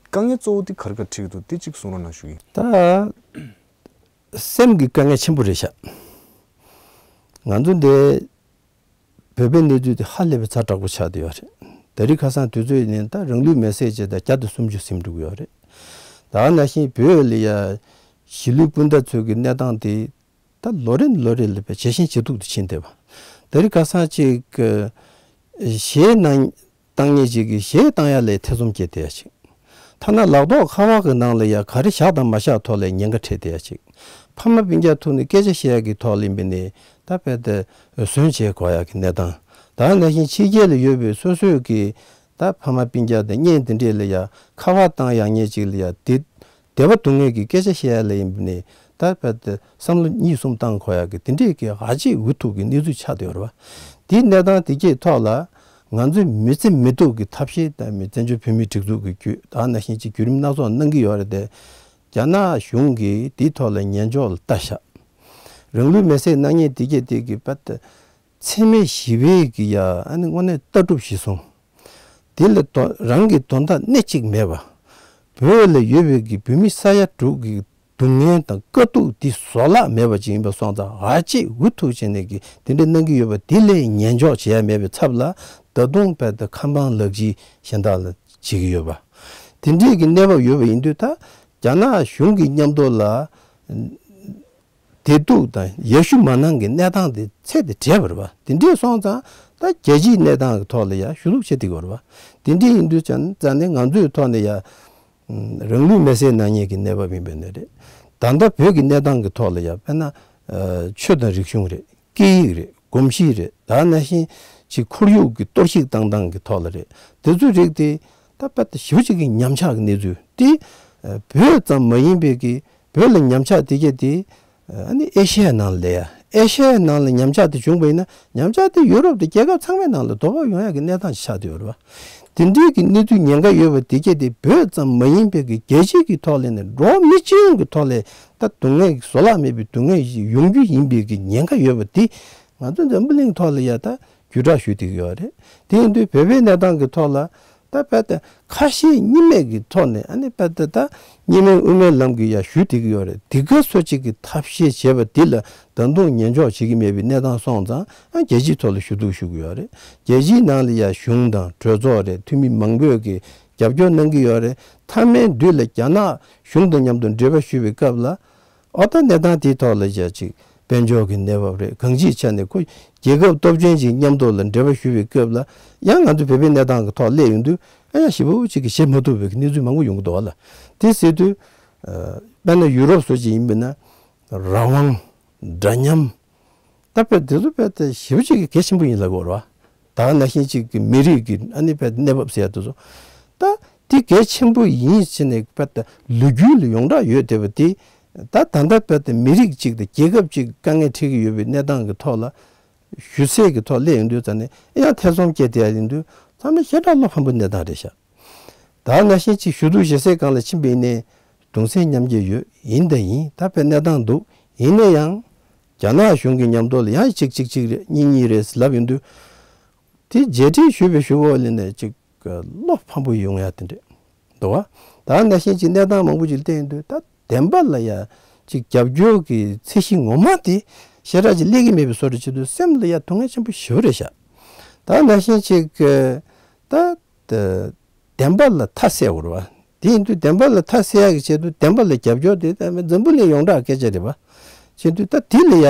དཀའ་ངལ་གཙོ་བོ་དེ་ག་རེ་ག་འཕྲད་ཀྱི་འདུག་དེ་གཅིག་གསུང་རོགས་གནང་ཞུ་གི་ཡིན། ད་སེམས་ཀྱི་དཀའ་ངལ་ཆེན་པོ་རེད་ཤག་ང་ཚོ་འདི་བོད་པའི་གནས་ཚུལ་དེ་ཧ་ལས་པའི་ཛ་དྲག་པོ་ཆགས་བསྡད་ཡོད་རེད། ད་རེས་ཁ་སང་དུས་ཚོད་ཡིན་ན་ད་རང་ལུས་མེར་སྲེག་བྱས་ད་བརྒྱ་དང་སུམ་ཅུ་ཟིན་འགྲོ་གི་ཡོད་རེད། ད་ནང་བཞིན་བོད་ལ་ཡ་གཞིས་ལུས་སྤུན་ཟླ་ཚོའི་གི་གནས་སྟངས་དེ། ད་ལོ་རེ་ལོ་རེ་ལ་བས་ཇེ་ཞན་ཇེ་སྡུག་ཏུ་ཕྱིན་བསྡད་པ། ད་རེས་ཁ་སང་ཅིག་གཞས་གནང་བཏང་མཁན་ཅིག་གིས་གཞས་བཏང་ཡ་ལས་ཐེ་ཚོམ་སྐྱེས་བསྡད་ཡ་ཅིག་ཐ་ན་ལག་ཐོག་ཁ་པར་གྱི་ནང་ལ་ཡ་ག་རེ་བཞག་དང་མ་བཞག་ཐོག་ལ་ཉེན་ཁ་འཕྲད་བསྡད་ཡ་ཅིག་ཕ་མ་སྤུན་ཀྱག་ཐུག་ནས་སྐད་ཆ་བཤད་ཡ་གི་ཐོག་ལ་ཡིན་པ་ནི་ད་དཔེ་དེ་ཟོན་བྱེད་དགོས་ཡ་གི་གནས་སྟངས། ད་ནང་བཞིན་ཕྱི་རྒྱལ་ལ་ཡོད་པའི་སོ་སོའི་གི་ད་ཕ་མ་སྤུན་ཀྱག་དང་གཉེན་དེ་འདྲས་ལ་ཡ་ཁ་པར་བཏང་ཡག་ཉེས་ཅིག་ལ་ཡ་དེ་བདེ་བ་སྡུག་བསྔལ་གྱི་སྐད་ཆ་བཤད་ཡ་ལ་ཡིན་པ་ནི་ད་བར་དུ་བསམ་བློ་གཉིས་གསུམ་བཏང་དགོས་ཡག་གི་དེ་འདྲས་ཀྱི་ཧ་ཅང་འུ་ཐུག་གི་གནས་ཚུལ་ཆགས་བསྡད་ཡོད་རེད་བ། དེའི་གནས་སྟངས་དེ་གྱི་ཐོག་ལ་ང་ཚོས་མི་བརྩི་མི་འདོད་ཀྱི་ཐབས་ཤེས་དང་མི་བཙན་བྱོལ་བོད་མིའི་སྒྲིག་འཛུགས་ཀྱི་བརྒྱུད་ད་ནང་བཞིན་གྱི་བརྒྱུད་རིམ་སྣ་ཚོགས་གནང་གི་ཡོད་རེད་དེ། རྒྱ་ནག་གཞུང་གིས་དེའི་ཐོག་ལ་ཉན་འཇོག་ལ་ལྟ་ཤག་རང་ལུས་མེར་སྲེག་གནང་མཁན་དེ་གྱད་དེ་གི་པད་འཚེ་མེད་ཞི་བའི་གི་ཡ་ཨ་ནི་དངོས་གནས་ལྟ་གྲུབ་གཞིར་བཟུང་། དེ་ལ་དོ་རང་གི་དོན་དག་སྣེ་གཅིག་མེད་པ། བོད་ལ་ཡོད་པའི་གི་བོད་མི་ས་ཡ་དྲུག་གི་སྡུག་བསྔལ་དང་དཀའ་སྡུག་དེ་བཟོ་བརླག་མེད་པ་ཅིག་ཡིན་པ་སོང་ཙང་ཧ་ཅང་འུ་ཐུག་བྱས་ནས་གི་དེ་འདྲ་གནང་གི་ཡོད་པ་དེ་ལས་ཉན་འཇོག་བྱེད་ཡ་མེད་པའི་ཚབ་ལ་ད་དུང་པད་ཁ་འཕང་ལག་འཇིག་གཞན་དག་ལ་བྱེད་ཀྱི་ཡོད་པ། དེ་འདྲའི་གི་གནས་བབ་ཡོད་པ་ཡིན་དུས་ད་རྒྱ་ནག་གཞུང་གི་མཉམ་དུ་ལ་བདེ་སྡུག་དང་ཡར་ཞུ་མ་གནང་གི་གནས་སྟངས་དེ་ཚད་དེ་བྲལ་བ་རེད་བ། དེ་འདྲས་སོང་ཙང་ད་རྒྱལ་སྤྱིའི་གནས་སྟངས་ཀྱི་ཐོག་ལ་ཡ་ཞུ་གཏུག་བྱེད་ཐུབ་ཀྱི་ཡོད་རེད་བ། དེ་འདྲས་ཡིན་དུས་ཙང་ཙང་ནས་ང་ཚོའི་ཐོག་ནས་ཡ་རང་ལུས་མེར་སྲེག་གནང་མཁན་གྱི་གནས་བབ་ཡིན་པའི་ནས་རེད། ད་ལྟ་བོད་ཀྱི་གནས་སྟངས་ཀྱི་ཐོག་ལ་ཡ་དཔེར་ན་ཆོས་དང་རིག་གཞུང་རེད། སྐད་ཡིག་རེད། གོམས་གཤིས་རེད། ད་ནང་བཞིན་གྱི་ཁོར་ཡུག་གི་གཏོར་བཤིག་བཏང་སྟངས་ཀྱི་ཐོག་ལ་རེད། དེ་ཚོའི་རིགས་དེ་ད་དཔེ་ཞེ་པོ་ཅིག་གི་ཉམས་ཆག་གི་གནས་ཚུལ་དེ་བོད་ཙམ་མ་ཡིན་པའི་གི་བོད་ལ་ཉམས་ཆག་དེ་གྱད་དེ་ཨ་ནི་ཨེ་ཤ་ཡའི་ནང་ལ་ཡ་ཨེ་ཤ་ཡའི་ནང་ལ་ཉམས་ཆག་དེ་བྱུང་བ་ཡིན་ན་ཉམས་ཆག་དེ་ཡུ་རོབ་དང་རྒྱལ་ཁབ་ཚང་མའི་ནང་ལ་དོ་ཕོག་ཡོང་ཡ་གི་གནས་སྟངས་ཆགས་བསྡད་ཡོད་རེད་བ། དེ་འདྲའི་གི་གནས་ཚུལ་ཉེན་ཁ་ཡོད་པ་དེ་གྱད་དེ་བོད་ཙམ་མ་ཡིན་པའི་གི་རྒྱལ་སྤྱི་གི་ཐོག་ལ་ནས་འགྲོ་བ་མི་སྤྱི་ཡོངས་ཀྱི་ཐོག་ལ་ད་སྡུག་བསྔལ་གྱི་བཟོ་བརླག་མེད་པའི་སྡུག་བསྔལ་ཞིག་ཡོང་རྒྱུ་ཡིན་པའི་གི་ཉེན་ཁ་ཡོད་པ་དེ་ང་ཚོ་འཛམ་བུ་གླིང་ཐོག་ལ་ཡ་ད་བརྒྱུད་བསྒྲགས་ཞུས་བསྡད་ཀྱི་ཡོད་རེད། དེ་ཡིན་དུས་བོད་པའི་གནས་སྟངས་ཀྱི་ཐོག་ལ་ད་དཔེ་ད་ཁ་ཞེ་གཉིས་མེད་ཀྱི་ཐོག་ནས་ཨ་ནི་དཔེ་ད་ད་གཉིས་སྨན་དབུ་མའི་ལམ་གྱི་ཡ་ཞུས་བསྡད་ཀྱི་ཡོད་རེད། དེ་ག་སོ་གཅིག་གི་ཐབས་ཤེས་བྱས་པ་དེ་ལ་ད་དུང་ཉན་འཇོག་བྱེད་ཀྱི་མེད་པའི་གནས་སྟངས་སོང་ཙང་ཨ་རྒྱལ་སྤྱིའི་ཐོག་ལ་ཞུ་གཏུག་ཞུ་གི་ཡོད་རེད། རྒྱལ་སྤྱིའི་ནང་ལ་ཡ་གཞུང་དང་གྲོས་ཚོགས་རེད། འཐུས་མི་མང་པོས་ཀྱི་རྒྱབ་སྐྱོར་གནང་གི་ཡོད་རེད། མཐའ་མའི་མདུན་ལ་རྒྱ་ནག་གཞུང་དང་མཉམ་དུ་འབྲེལ་བ་ཞུ་བའི་སྐབས་ལ་ཨོ་ད་གནས་སྟངས་དེའི་ཐོག་ལ་ཡ་ཅིག་དཔལ་འབྱོར་གྱི་གནས་བབ་རེད། གང་ཅིའི་ཆ་ནས་ཁོ་རྒྱལ་ཁབ་སྟོབས་ཆེན་ཅིག་མཉམ་དུ་ལ་འབྲེལ་བ་ཞུ་བའི་སྐབས་ལ་ཡང་ང་ཚོ་བོད་པའི་གནས་སྟངས་ཀྱི་ཐོག་སླེབས་ཡོང་དུས་ཨ་ཡང་ཞེ་པོ་ཅིག་གི་བྱེད་མ་ཐུབ་པའི་གནས་ཚུལ་མང་པོ་ཡོང་གི་འདུག་བ་ལ། དེ་ཟེར་དུས་དཔེར་ན་ཡུ་རོབ་སོགས་ཅིག་ཡིན་པ་ན་རང་དབང་། འདྲ་མཉམ། ད་དཔེ་དེ་ཚོ་དཔེ་དེ་ཞེ་པོ་ཅིག་གི་གལ་ཆེན་པོ་ཡིན་ལབ་དགོས་རེད་བ། ད་ནང་བཞིན་ཅིག་གི་མི་རིགས་ཀྱི་ཨ་ནི་དཔེ་གནས་བབ་ཟེར་ཡ་དེ་ཚོ། ད་དེ་གལ་ཆེན་པོ་ཡིན་ཟེར་ནས་དཔེ་ད་ལོ་རྒྱུས་ལ་ཡོངས་གྲགས་ཡོད་བསྡད་པ་དེ། ད་ད་ལྟ་དཔེ་དེ་མི་རིགས་ཅིག་དང་རྒྱལ་ཁབ་ཅིག་དཀའ་ངལ་འཕྲད་ཀྱི་ཡོད་པའི་གནས་སྟངས་ཀྱི་ཐོག་ལ་ཞུ་ཚད་ཀྱི་ཐོག་སླེབས་ཡོང་དུས་ཙང་ནས་ཡང་ཐེ་ཚོམ་སྐྱེ་བསྡད་ཡ་ཡིན་དུས་ཚང་མ་ཞེ་དྲག་བློ་ཕམ་པོ་གནས་སྟངས་རེད་ཤག་ད་ནང་བཞིན་ཅིག་ཞུ་གཏུག་ཞུ་སའི་སྒང་ལ་ཕྱིན་པ་ཡིན་ནའི་གདུང་སེམས་མཉམ་སྐྱེད་ཡོད། ཡིན་དང་ཡིན། ད་དཔེ་གནས་སྟངས་འདུག་ཡིན་ན་ཡང་རྒྱ་ནག་གཞུང་གི་མཉམ་དུ་ལ་ཡང་གཅིག་གཅིག་གཅིག་རེད། གཉིས་གཉིས་རེད་ལབ་ཡོང་དུས་དེ་རྗེས་དྲན་ཞུས་པའི་གཞུག་གུ་ལ་ནས་ཅིག་བློ་ཕམ་པོ་ཡོང་ཡ་དེ་འདྲ་འདུག་བ། ད་ནང་བཞིན་ཅིག་གནས་སྟངས་མང་པོ་ཅིག་བལྟས་ཡོང་དུས་ད་བདེན་པ་ལ་ཡ་ཅིག་རྒྱབ་སྐྱོར་གྱི་ཚད་གཞི་ངོ་མ་དེ་ཞེ་དྲག་ཅིག་སླེབས་ཀྱི་མེད་པའི་བཟོ་འདྲ་བྱེད་དུས་སེམས་ལ་ཡ་སྡུག་བསྔལ་ཆེན་པོ་ཞེ་པོ་རེད་ཤག་ད་ནང་བཞིན་ཅིག་ད། བདེན་པ་ལ་མཐའ་གསལ་དགོས་རེད་བ། དེ་ཡིན་དུས་བདེན་པ་ལ་མཐའ་གསལ་ཡག་གི་ཆེད་དུ་བདེན་པ་ལ་རྒྱབ་སྐྱོར་དེ་ད་འཛམ་བུ་གླིང་ཡོངས་གྲགས་སྐད་ཆ་རེད་བ། བྱེད་དུས་ད་དེ་ལ་ཡ་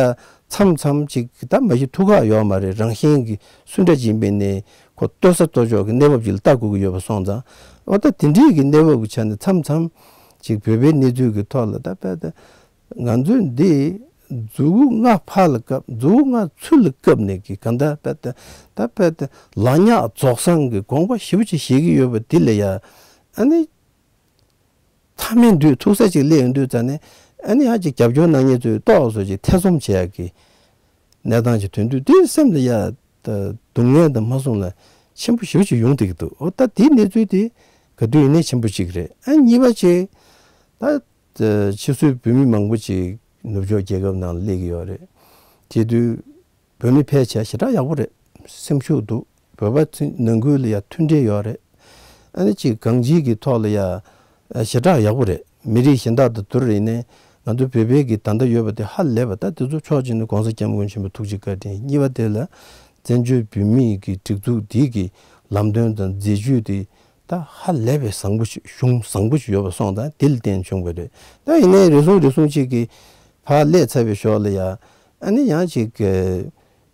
མཚམས་མཚམས་ཅིག་ད་མ་གཞི་ཐུགས་ཁག་ཡོད་མ་རེད། རང་བཞིན་གྱི་སུ་འདྲ་ཅིག་ཡིན་པའི་ནས་ཁོ་ལྟོས་ས་ལྟོས་ཕྱོགས་ཀྱི་གནས་བབ་ཅིག་ལ་ལྟ་དགོས་ཀྱི་ཡོད་པ་སོང་ཙང་། འོ་ད་དེ་འདྲའི་གི་གནས་བབ་ཀྱི་ཆ་ནས་མཚམས་མཚམས་ཅིག་བོད་པའི་གནས་ཚུལ་གྱི་ཐོག་ལ་ད་དཔེ་ད། ང་ཚོས་འདི་མཛུ་གུ་ལྔ་ཕར་ལ་བཀབ། མཛུ་གུ་ལྔ་ཚུར་ལ་བཀབ་ནས་ཀྱི་གང་ལྟར་དཔེ་ད་ད་དཔེ་ད་ལག་ཉག་རྫོགས་སངས་ཀྱི་དགོངས་པ་ཞེ་པོ་ཅིག་བཞེས་ཀྱི་ཡོད་པ་འདི་ལ་ཡ་ཨ་ནི་མཐའ་མའི་མདུན་ཐུག་ས་ཅིག་སླེབས་ཡོང་དུས་ཙང་ནས་ཨ་ནི་ཡང་ཅིག་རྒྱབ་སྐྱོར་གནང་མཁན་ཚོས་ཏོག་ཙམ་ཅིག་ཐེ་ཚོམ་བྱེད་ཡག་གི་གནས་སྟངས་ཅིག་ཐོན་དུས་དེ་སེམས་ལ་ཡ་ད་སྡུག་བསྔལ་དང་མ་སོང་ལ་ཆེན་པོ་ཞེ་པོ་ཅིག་ཡོང་བསྡད་ཀྱི་འདུག་འོ་ད་དེའི་གནས་ཚུལ་དེ་ག་དུས་ཡིན་ནའི་ཆེན་པོ་ཅིག་རེད། ཨ་གཉིས་པ་ཅིག་ད། ཕྱི་སོའི་བོད་མི་མང་པོ་ཅིག་ནུབ་ཕྱོགས་རྒྱལ་ཁབ་ནང་ལ་སླེབས་ཀྱི་ཡོད་རེད། དེ་དུས་བོད་མི་ཕལ་ཆེར་ཞེ་དྲག་ཡག་པོ་རེད། སེམས་ཤུགས་འདུག་བོད་པ་ཚོ་ནང་ཁུལ་ལ་ཡ་མཐུན་སྒྲིལ་ཡོད་རེད། ཨ་ནི་ཅིག་གང་ཅིའི་གི་ཐོག་ལ་ཡ་ཞེ་དྲག་ཡག་པོ་རེད། མི་རིགས་གཞན་དག་དང་བསྡུར་ཡིན་ནའི་ང་ཚོ་བོད་པའི་གི་ད་ལྟ་ཡོད་པ་དེ་ཧ་ལས་པ། ད་དེ་ཚོ་ཕྱོགས་གཅིག་ནས་༸གོང་ས་༸སྐྱབས་མགོན་ཆེན་པོ་ཐུགས་རྗེ་བཀའ་དྲིན། གཉིས་པ་དེ་ལ་བཙན་བྱོལ་བོད་མིའི་གི་སྒྲིག་འཛུགས་འདི་གི་ལམ་སྟོན་དང་མཛད་ཇུས་དེ། ད་ཧ་ལས་པའི་བཟང་པོ་ཞིག་གཞུང་བཟང་པོ་ཞིག་ཡོད་པ་སོང་ཙང་དེ་ལ་བརྟེན་བྱུང་བ་རེད། ད་ཡིན་ནའི་རེ་ཟུང་རེ་ཟུང་ཅིག་གིས་ཕར་སླེབས་ཚར་བའི་ཞོར་ལ་ཡ་ཨ་ནི་ཡང་ཅིག་གི་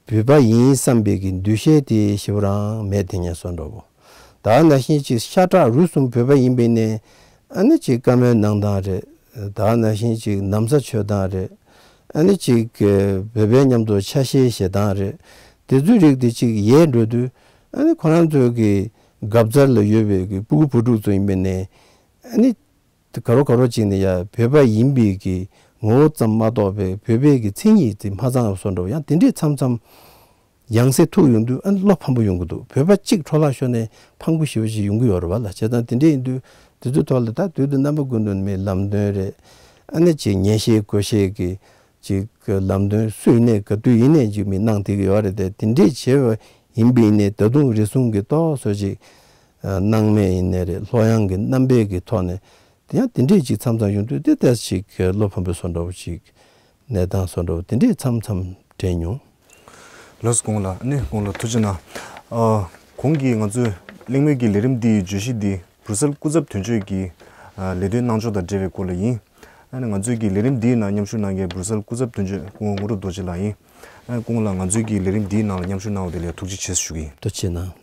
བོད་པ་ཡིན་བསམ་པའི་གི་འདུ་ཤེས་དེ་ཞེ་པོ་རང་མེད་དེ་ངས་བཟོ་འདྲ་བོ། ད་ནང་བཞིན་ཅིག་ཤ་ཁྲག་རུས་གསུམ་བོད་པ་ཡིན་པའི་ནས་ཨ་ནི་ཅིག་བཀའ་མོལ་གནང་སྟངས་རེད། ད་ནང་བཞིན་ཅིག་ན་བཟའ་མཆོད་སྟངས་རེད། ཨ་ནི་ཅིག་གི་བོད་པའི་མཉམ་དུ་ཆ་ཤས་བཞེས་སྟངས་རེད། དེ་ཚོའི་རིགས་དེ་ཅིག་ཡལ་འགྲོ་དུས། ཨ་ནི་ཁོ་རང་ཚོའི་གི་སྒ་རྩར་ལ་ཡོད་པའི་གི་སྤུ་གུ་བུ་ཕྲུག་ཚོ་ཡིན་པས་ནས། ཨ་ནི་དེ་ག་རོ་ག་རོ་ཅིག་ནས་ཡ་བོད་པ་ཡིན་པའི་གི་ངོ་བོ་ཙམ་མ་གཏོགས་པའི་བོད་པའི་གི་མཚན་ཉིད་དེ་མ་ཚང་བ་བཟོ་འདྲ་བོ། ཡང་དེ་འདྲས་མཚམས་མཚམས་ཡང་སེ་ཐུག་ཡོང་དུས། ཨ་ནི་བློ་ཕམ་པོ་ཡོང་གི་འདུག་བོད་པ་གཅིག་འཕྲོ་བརླག་ཤོར་ནས་ཕངས་པོ་ཞེ་པོ་ཅིག་ཡོང་གི་ཡོད་རེད་བ་ལ། བྱས་ཙང་དེ་འདྲས་ཡིན་དུས། དེ་ཚོའི་ཐོག་ལ་ད་དུས་དུ་རྣམ་པ་ཀུན་ཏུ་མི་ལམ་སྟོན་རེད། ཨ་ནི་ཅིག་ཉན་ཤེས་གོ་ཤེས་ཀྱི་ཅིག་ལམ་སྟོན་སུ་ཡིན་ནའི་ག་དུས་ཡིན་ནའི་ཅིག་མི་གནང་བསྡད་ཀྱི་ཡོད་རེད་དེ། དེ་འདྲས་བྱས་པ་ཡིན་པ་ཡིན་ནའི། ད་དུང་རེ་ཟུང་གི་ཏོག་ཙམ་ཅིག་སྣང་མེད་ཡིན་ནའི་རེད། ལྷོད་ཡངས་ཀྱི་རྣམ་པའི་གི་ཐོག་ནས། དེ་ཡང་དེ་འདྲས་ཅིག་མཚམས་མཚམས་ཡོང་དུས། དེ་ལྟས་ཅིག་བློ་ཕམ་པའི་བཟོ་འདྲ་བོ་ཅིག་གནས་སྟངས་བཟོ་འདྲ་བོ་དེ་འདྲས་མཚམས་མཚམས་དྲན་མྱོང་། ལགས་སོ། གོང་ལ་ནི། གོང་ལ་ཐུགས་རྗེ་གནང་། ཨ། གོང་གི་ང་ཚོའི་གླེང་མོལ་གྱི་ལས་རིམ་འདིའི་བརྗོད་གཞི་འདི་སྦུར་སེལ་སྐུ་ཚབ་དོན་གཅོད་ཀྱི་ཨ་ལས་དོན་གནང་ཕྱོགས་དང་འབྲེལ་བའི་སྐོར་ལ་ཡིན། ཨ་ནི་ང་ཚོའི་གི་ལས་རིམ་འདིའི་ནང་མཉམ་ཞུགས་གནང་མཁན་སྦུར་སེལ་སྐུ་ཚབ་དོན་གཅོད་སྐུ་ངོ་དངོས་གྲུབ་རྡོ་རྗེ་ལགས་ཡིན། ཨ་ནི་སྐུ་ངོ་ལགས་ང་ཚོའི་གི་ལས་རིམ་འདིའི་ནང་ལ་མཉམ་ཞུགས་གནང་བ་དེ་ལ་ཐུགས་རྗེ་ཆེ་ཞུ་གི་ཡིན། ཐུགས་རྗེ་གནང་།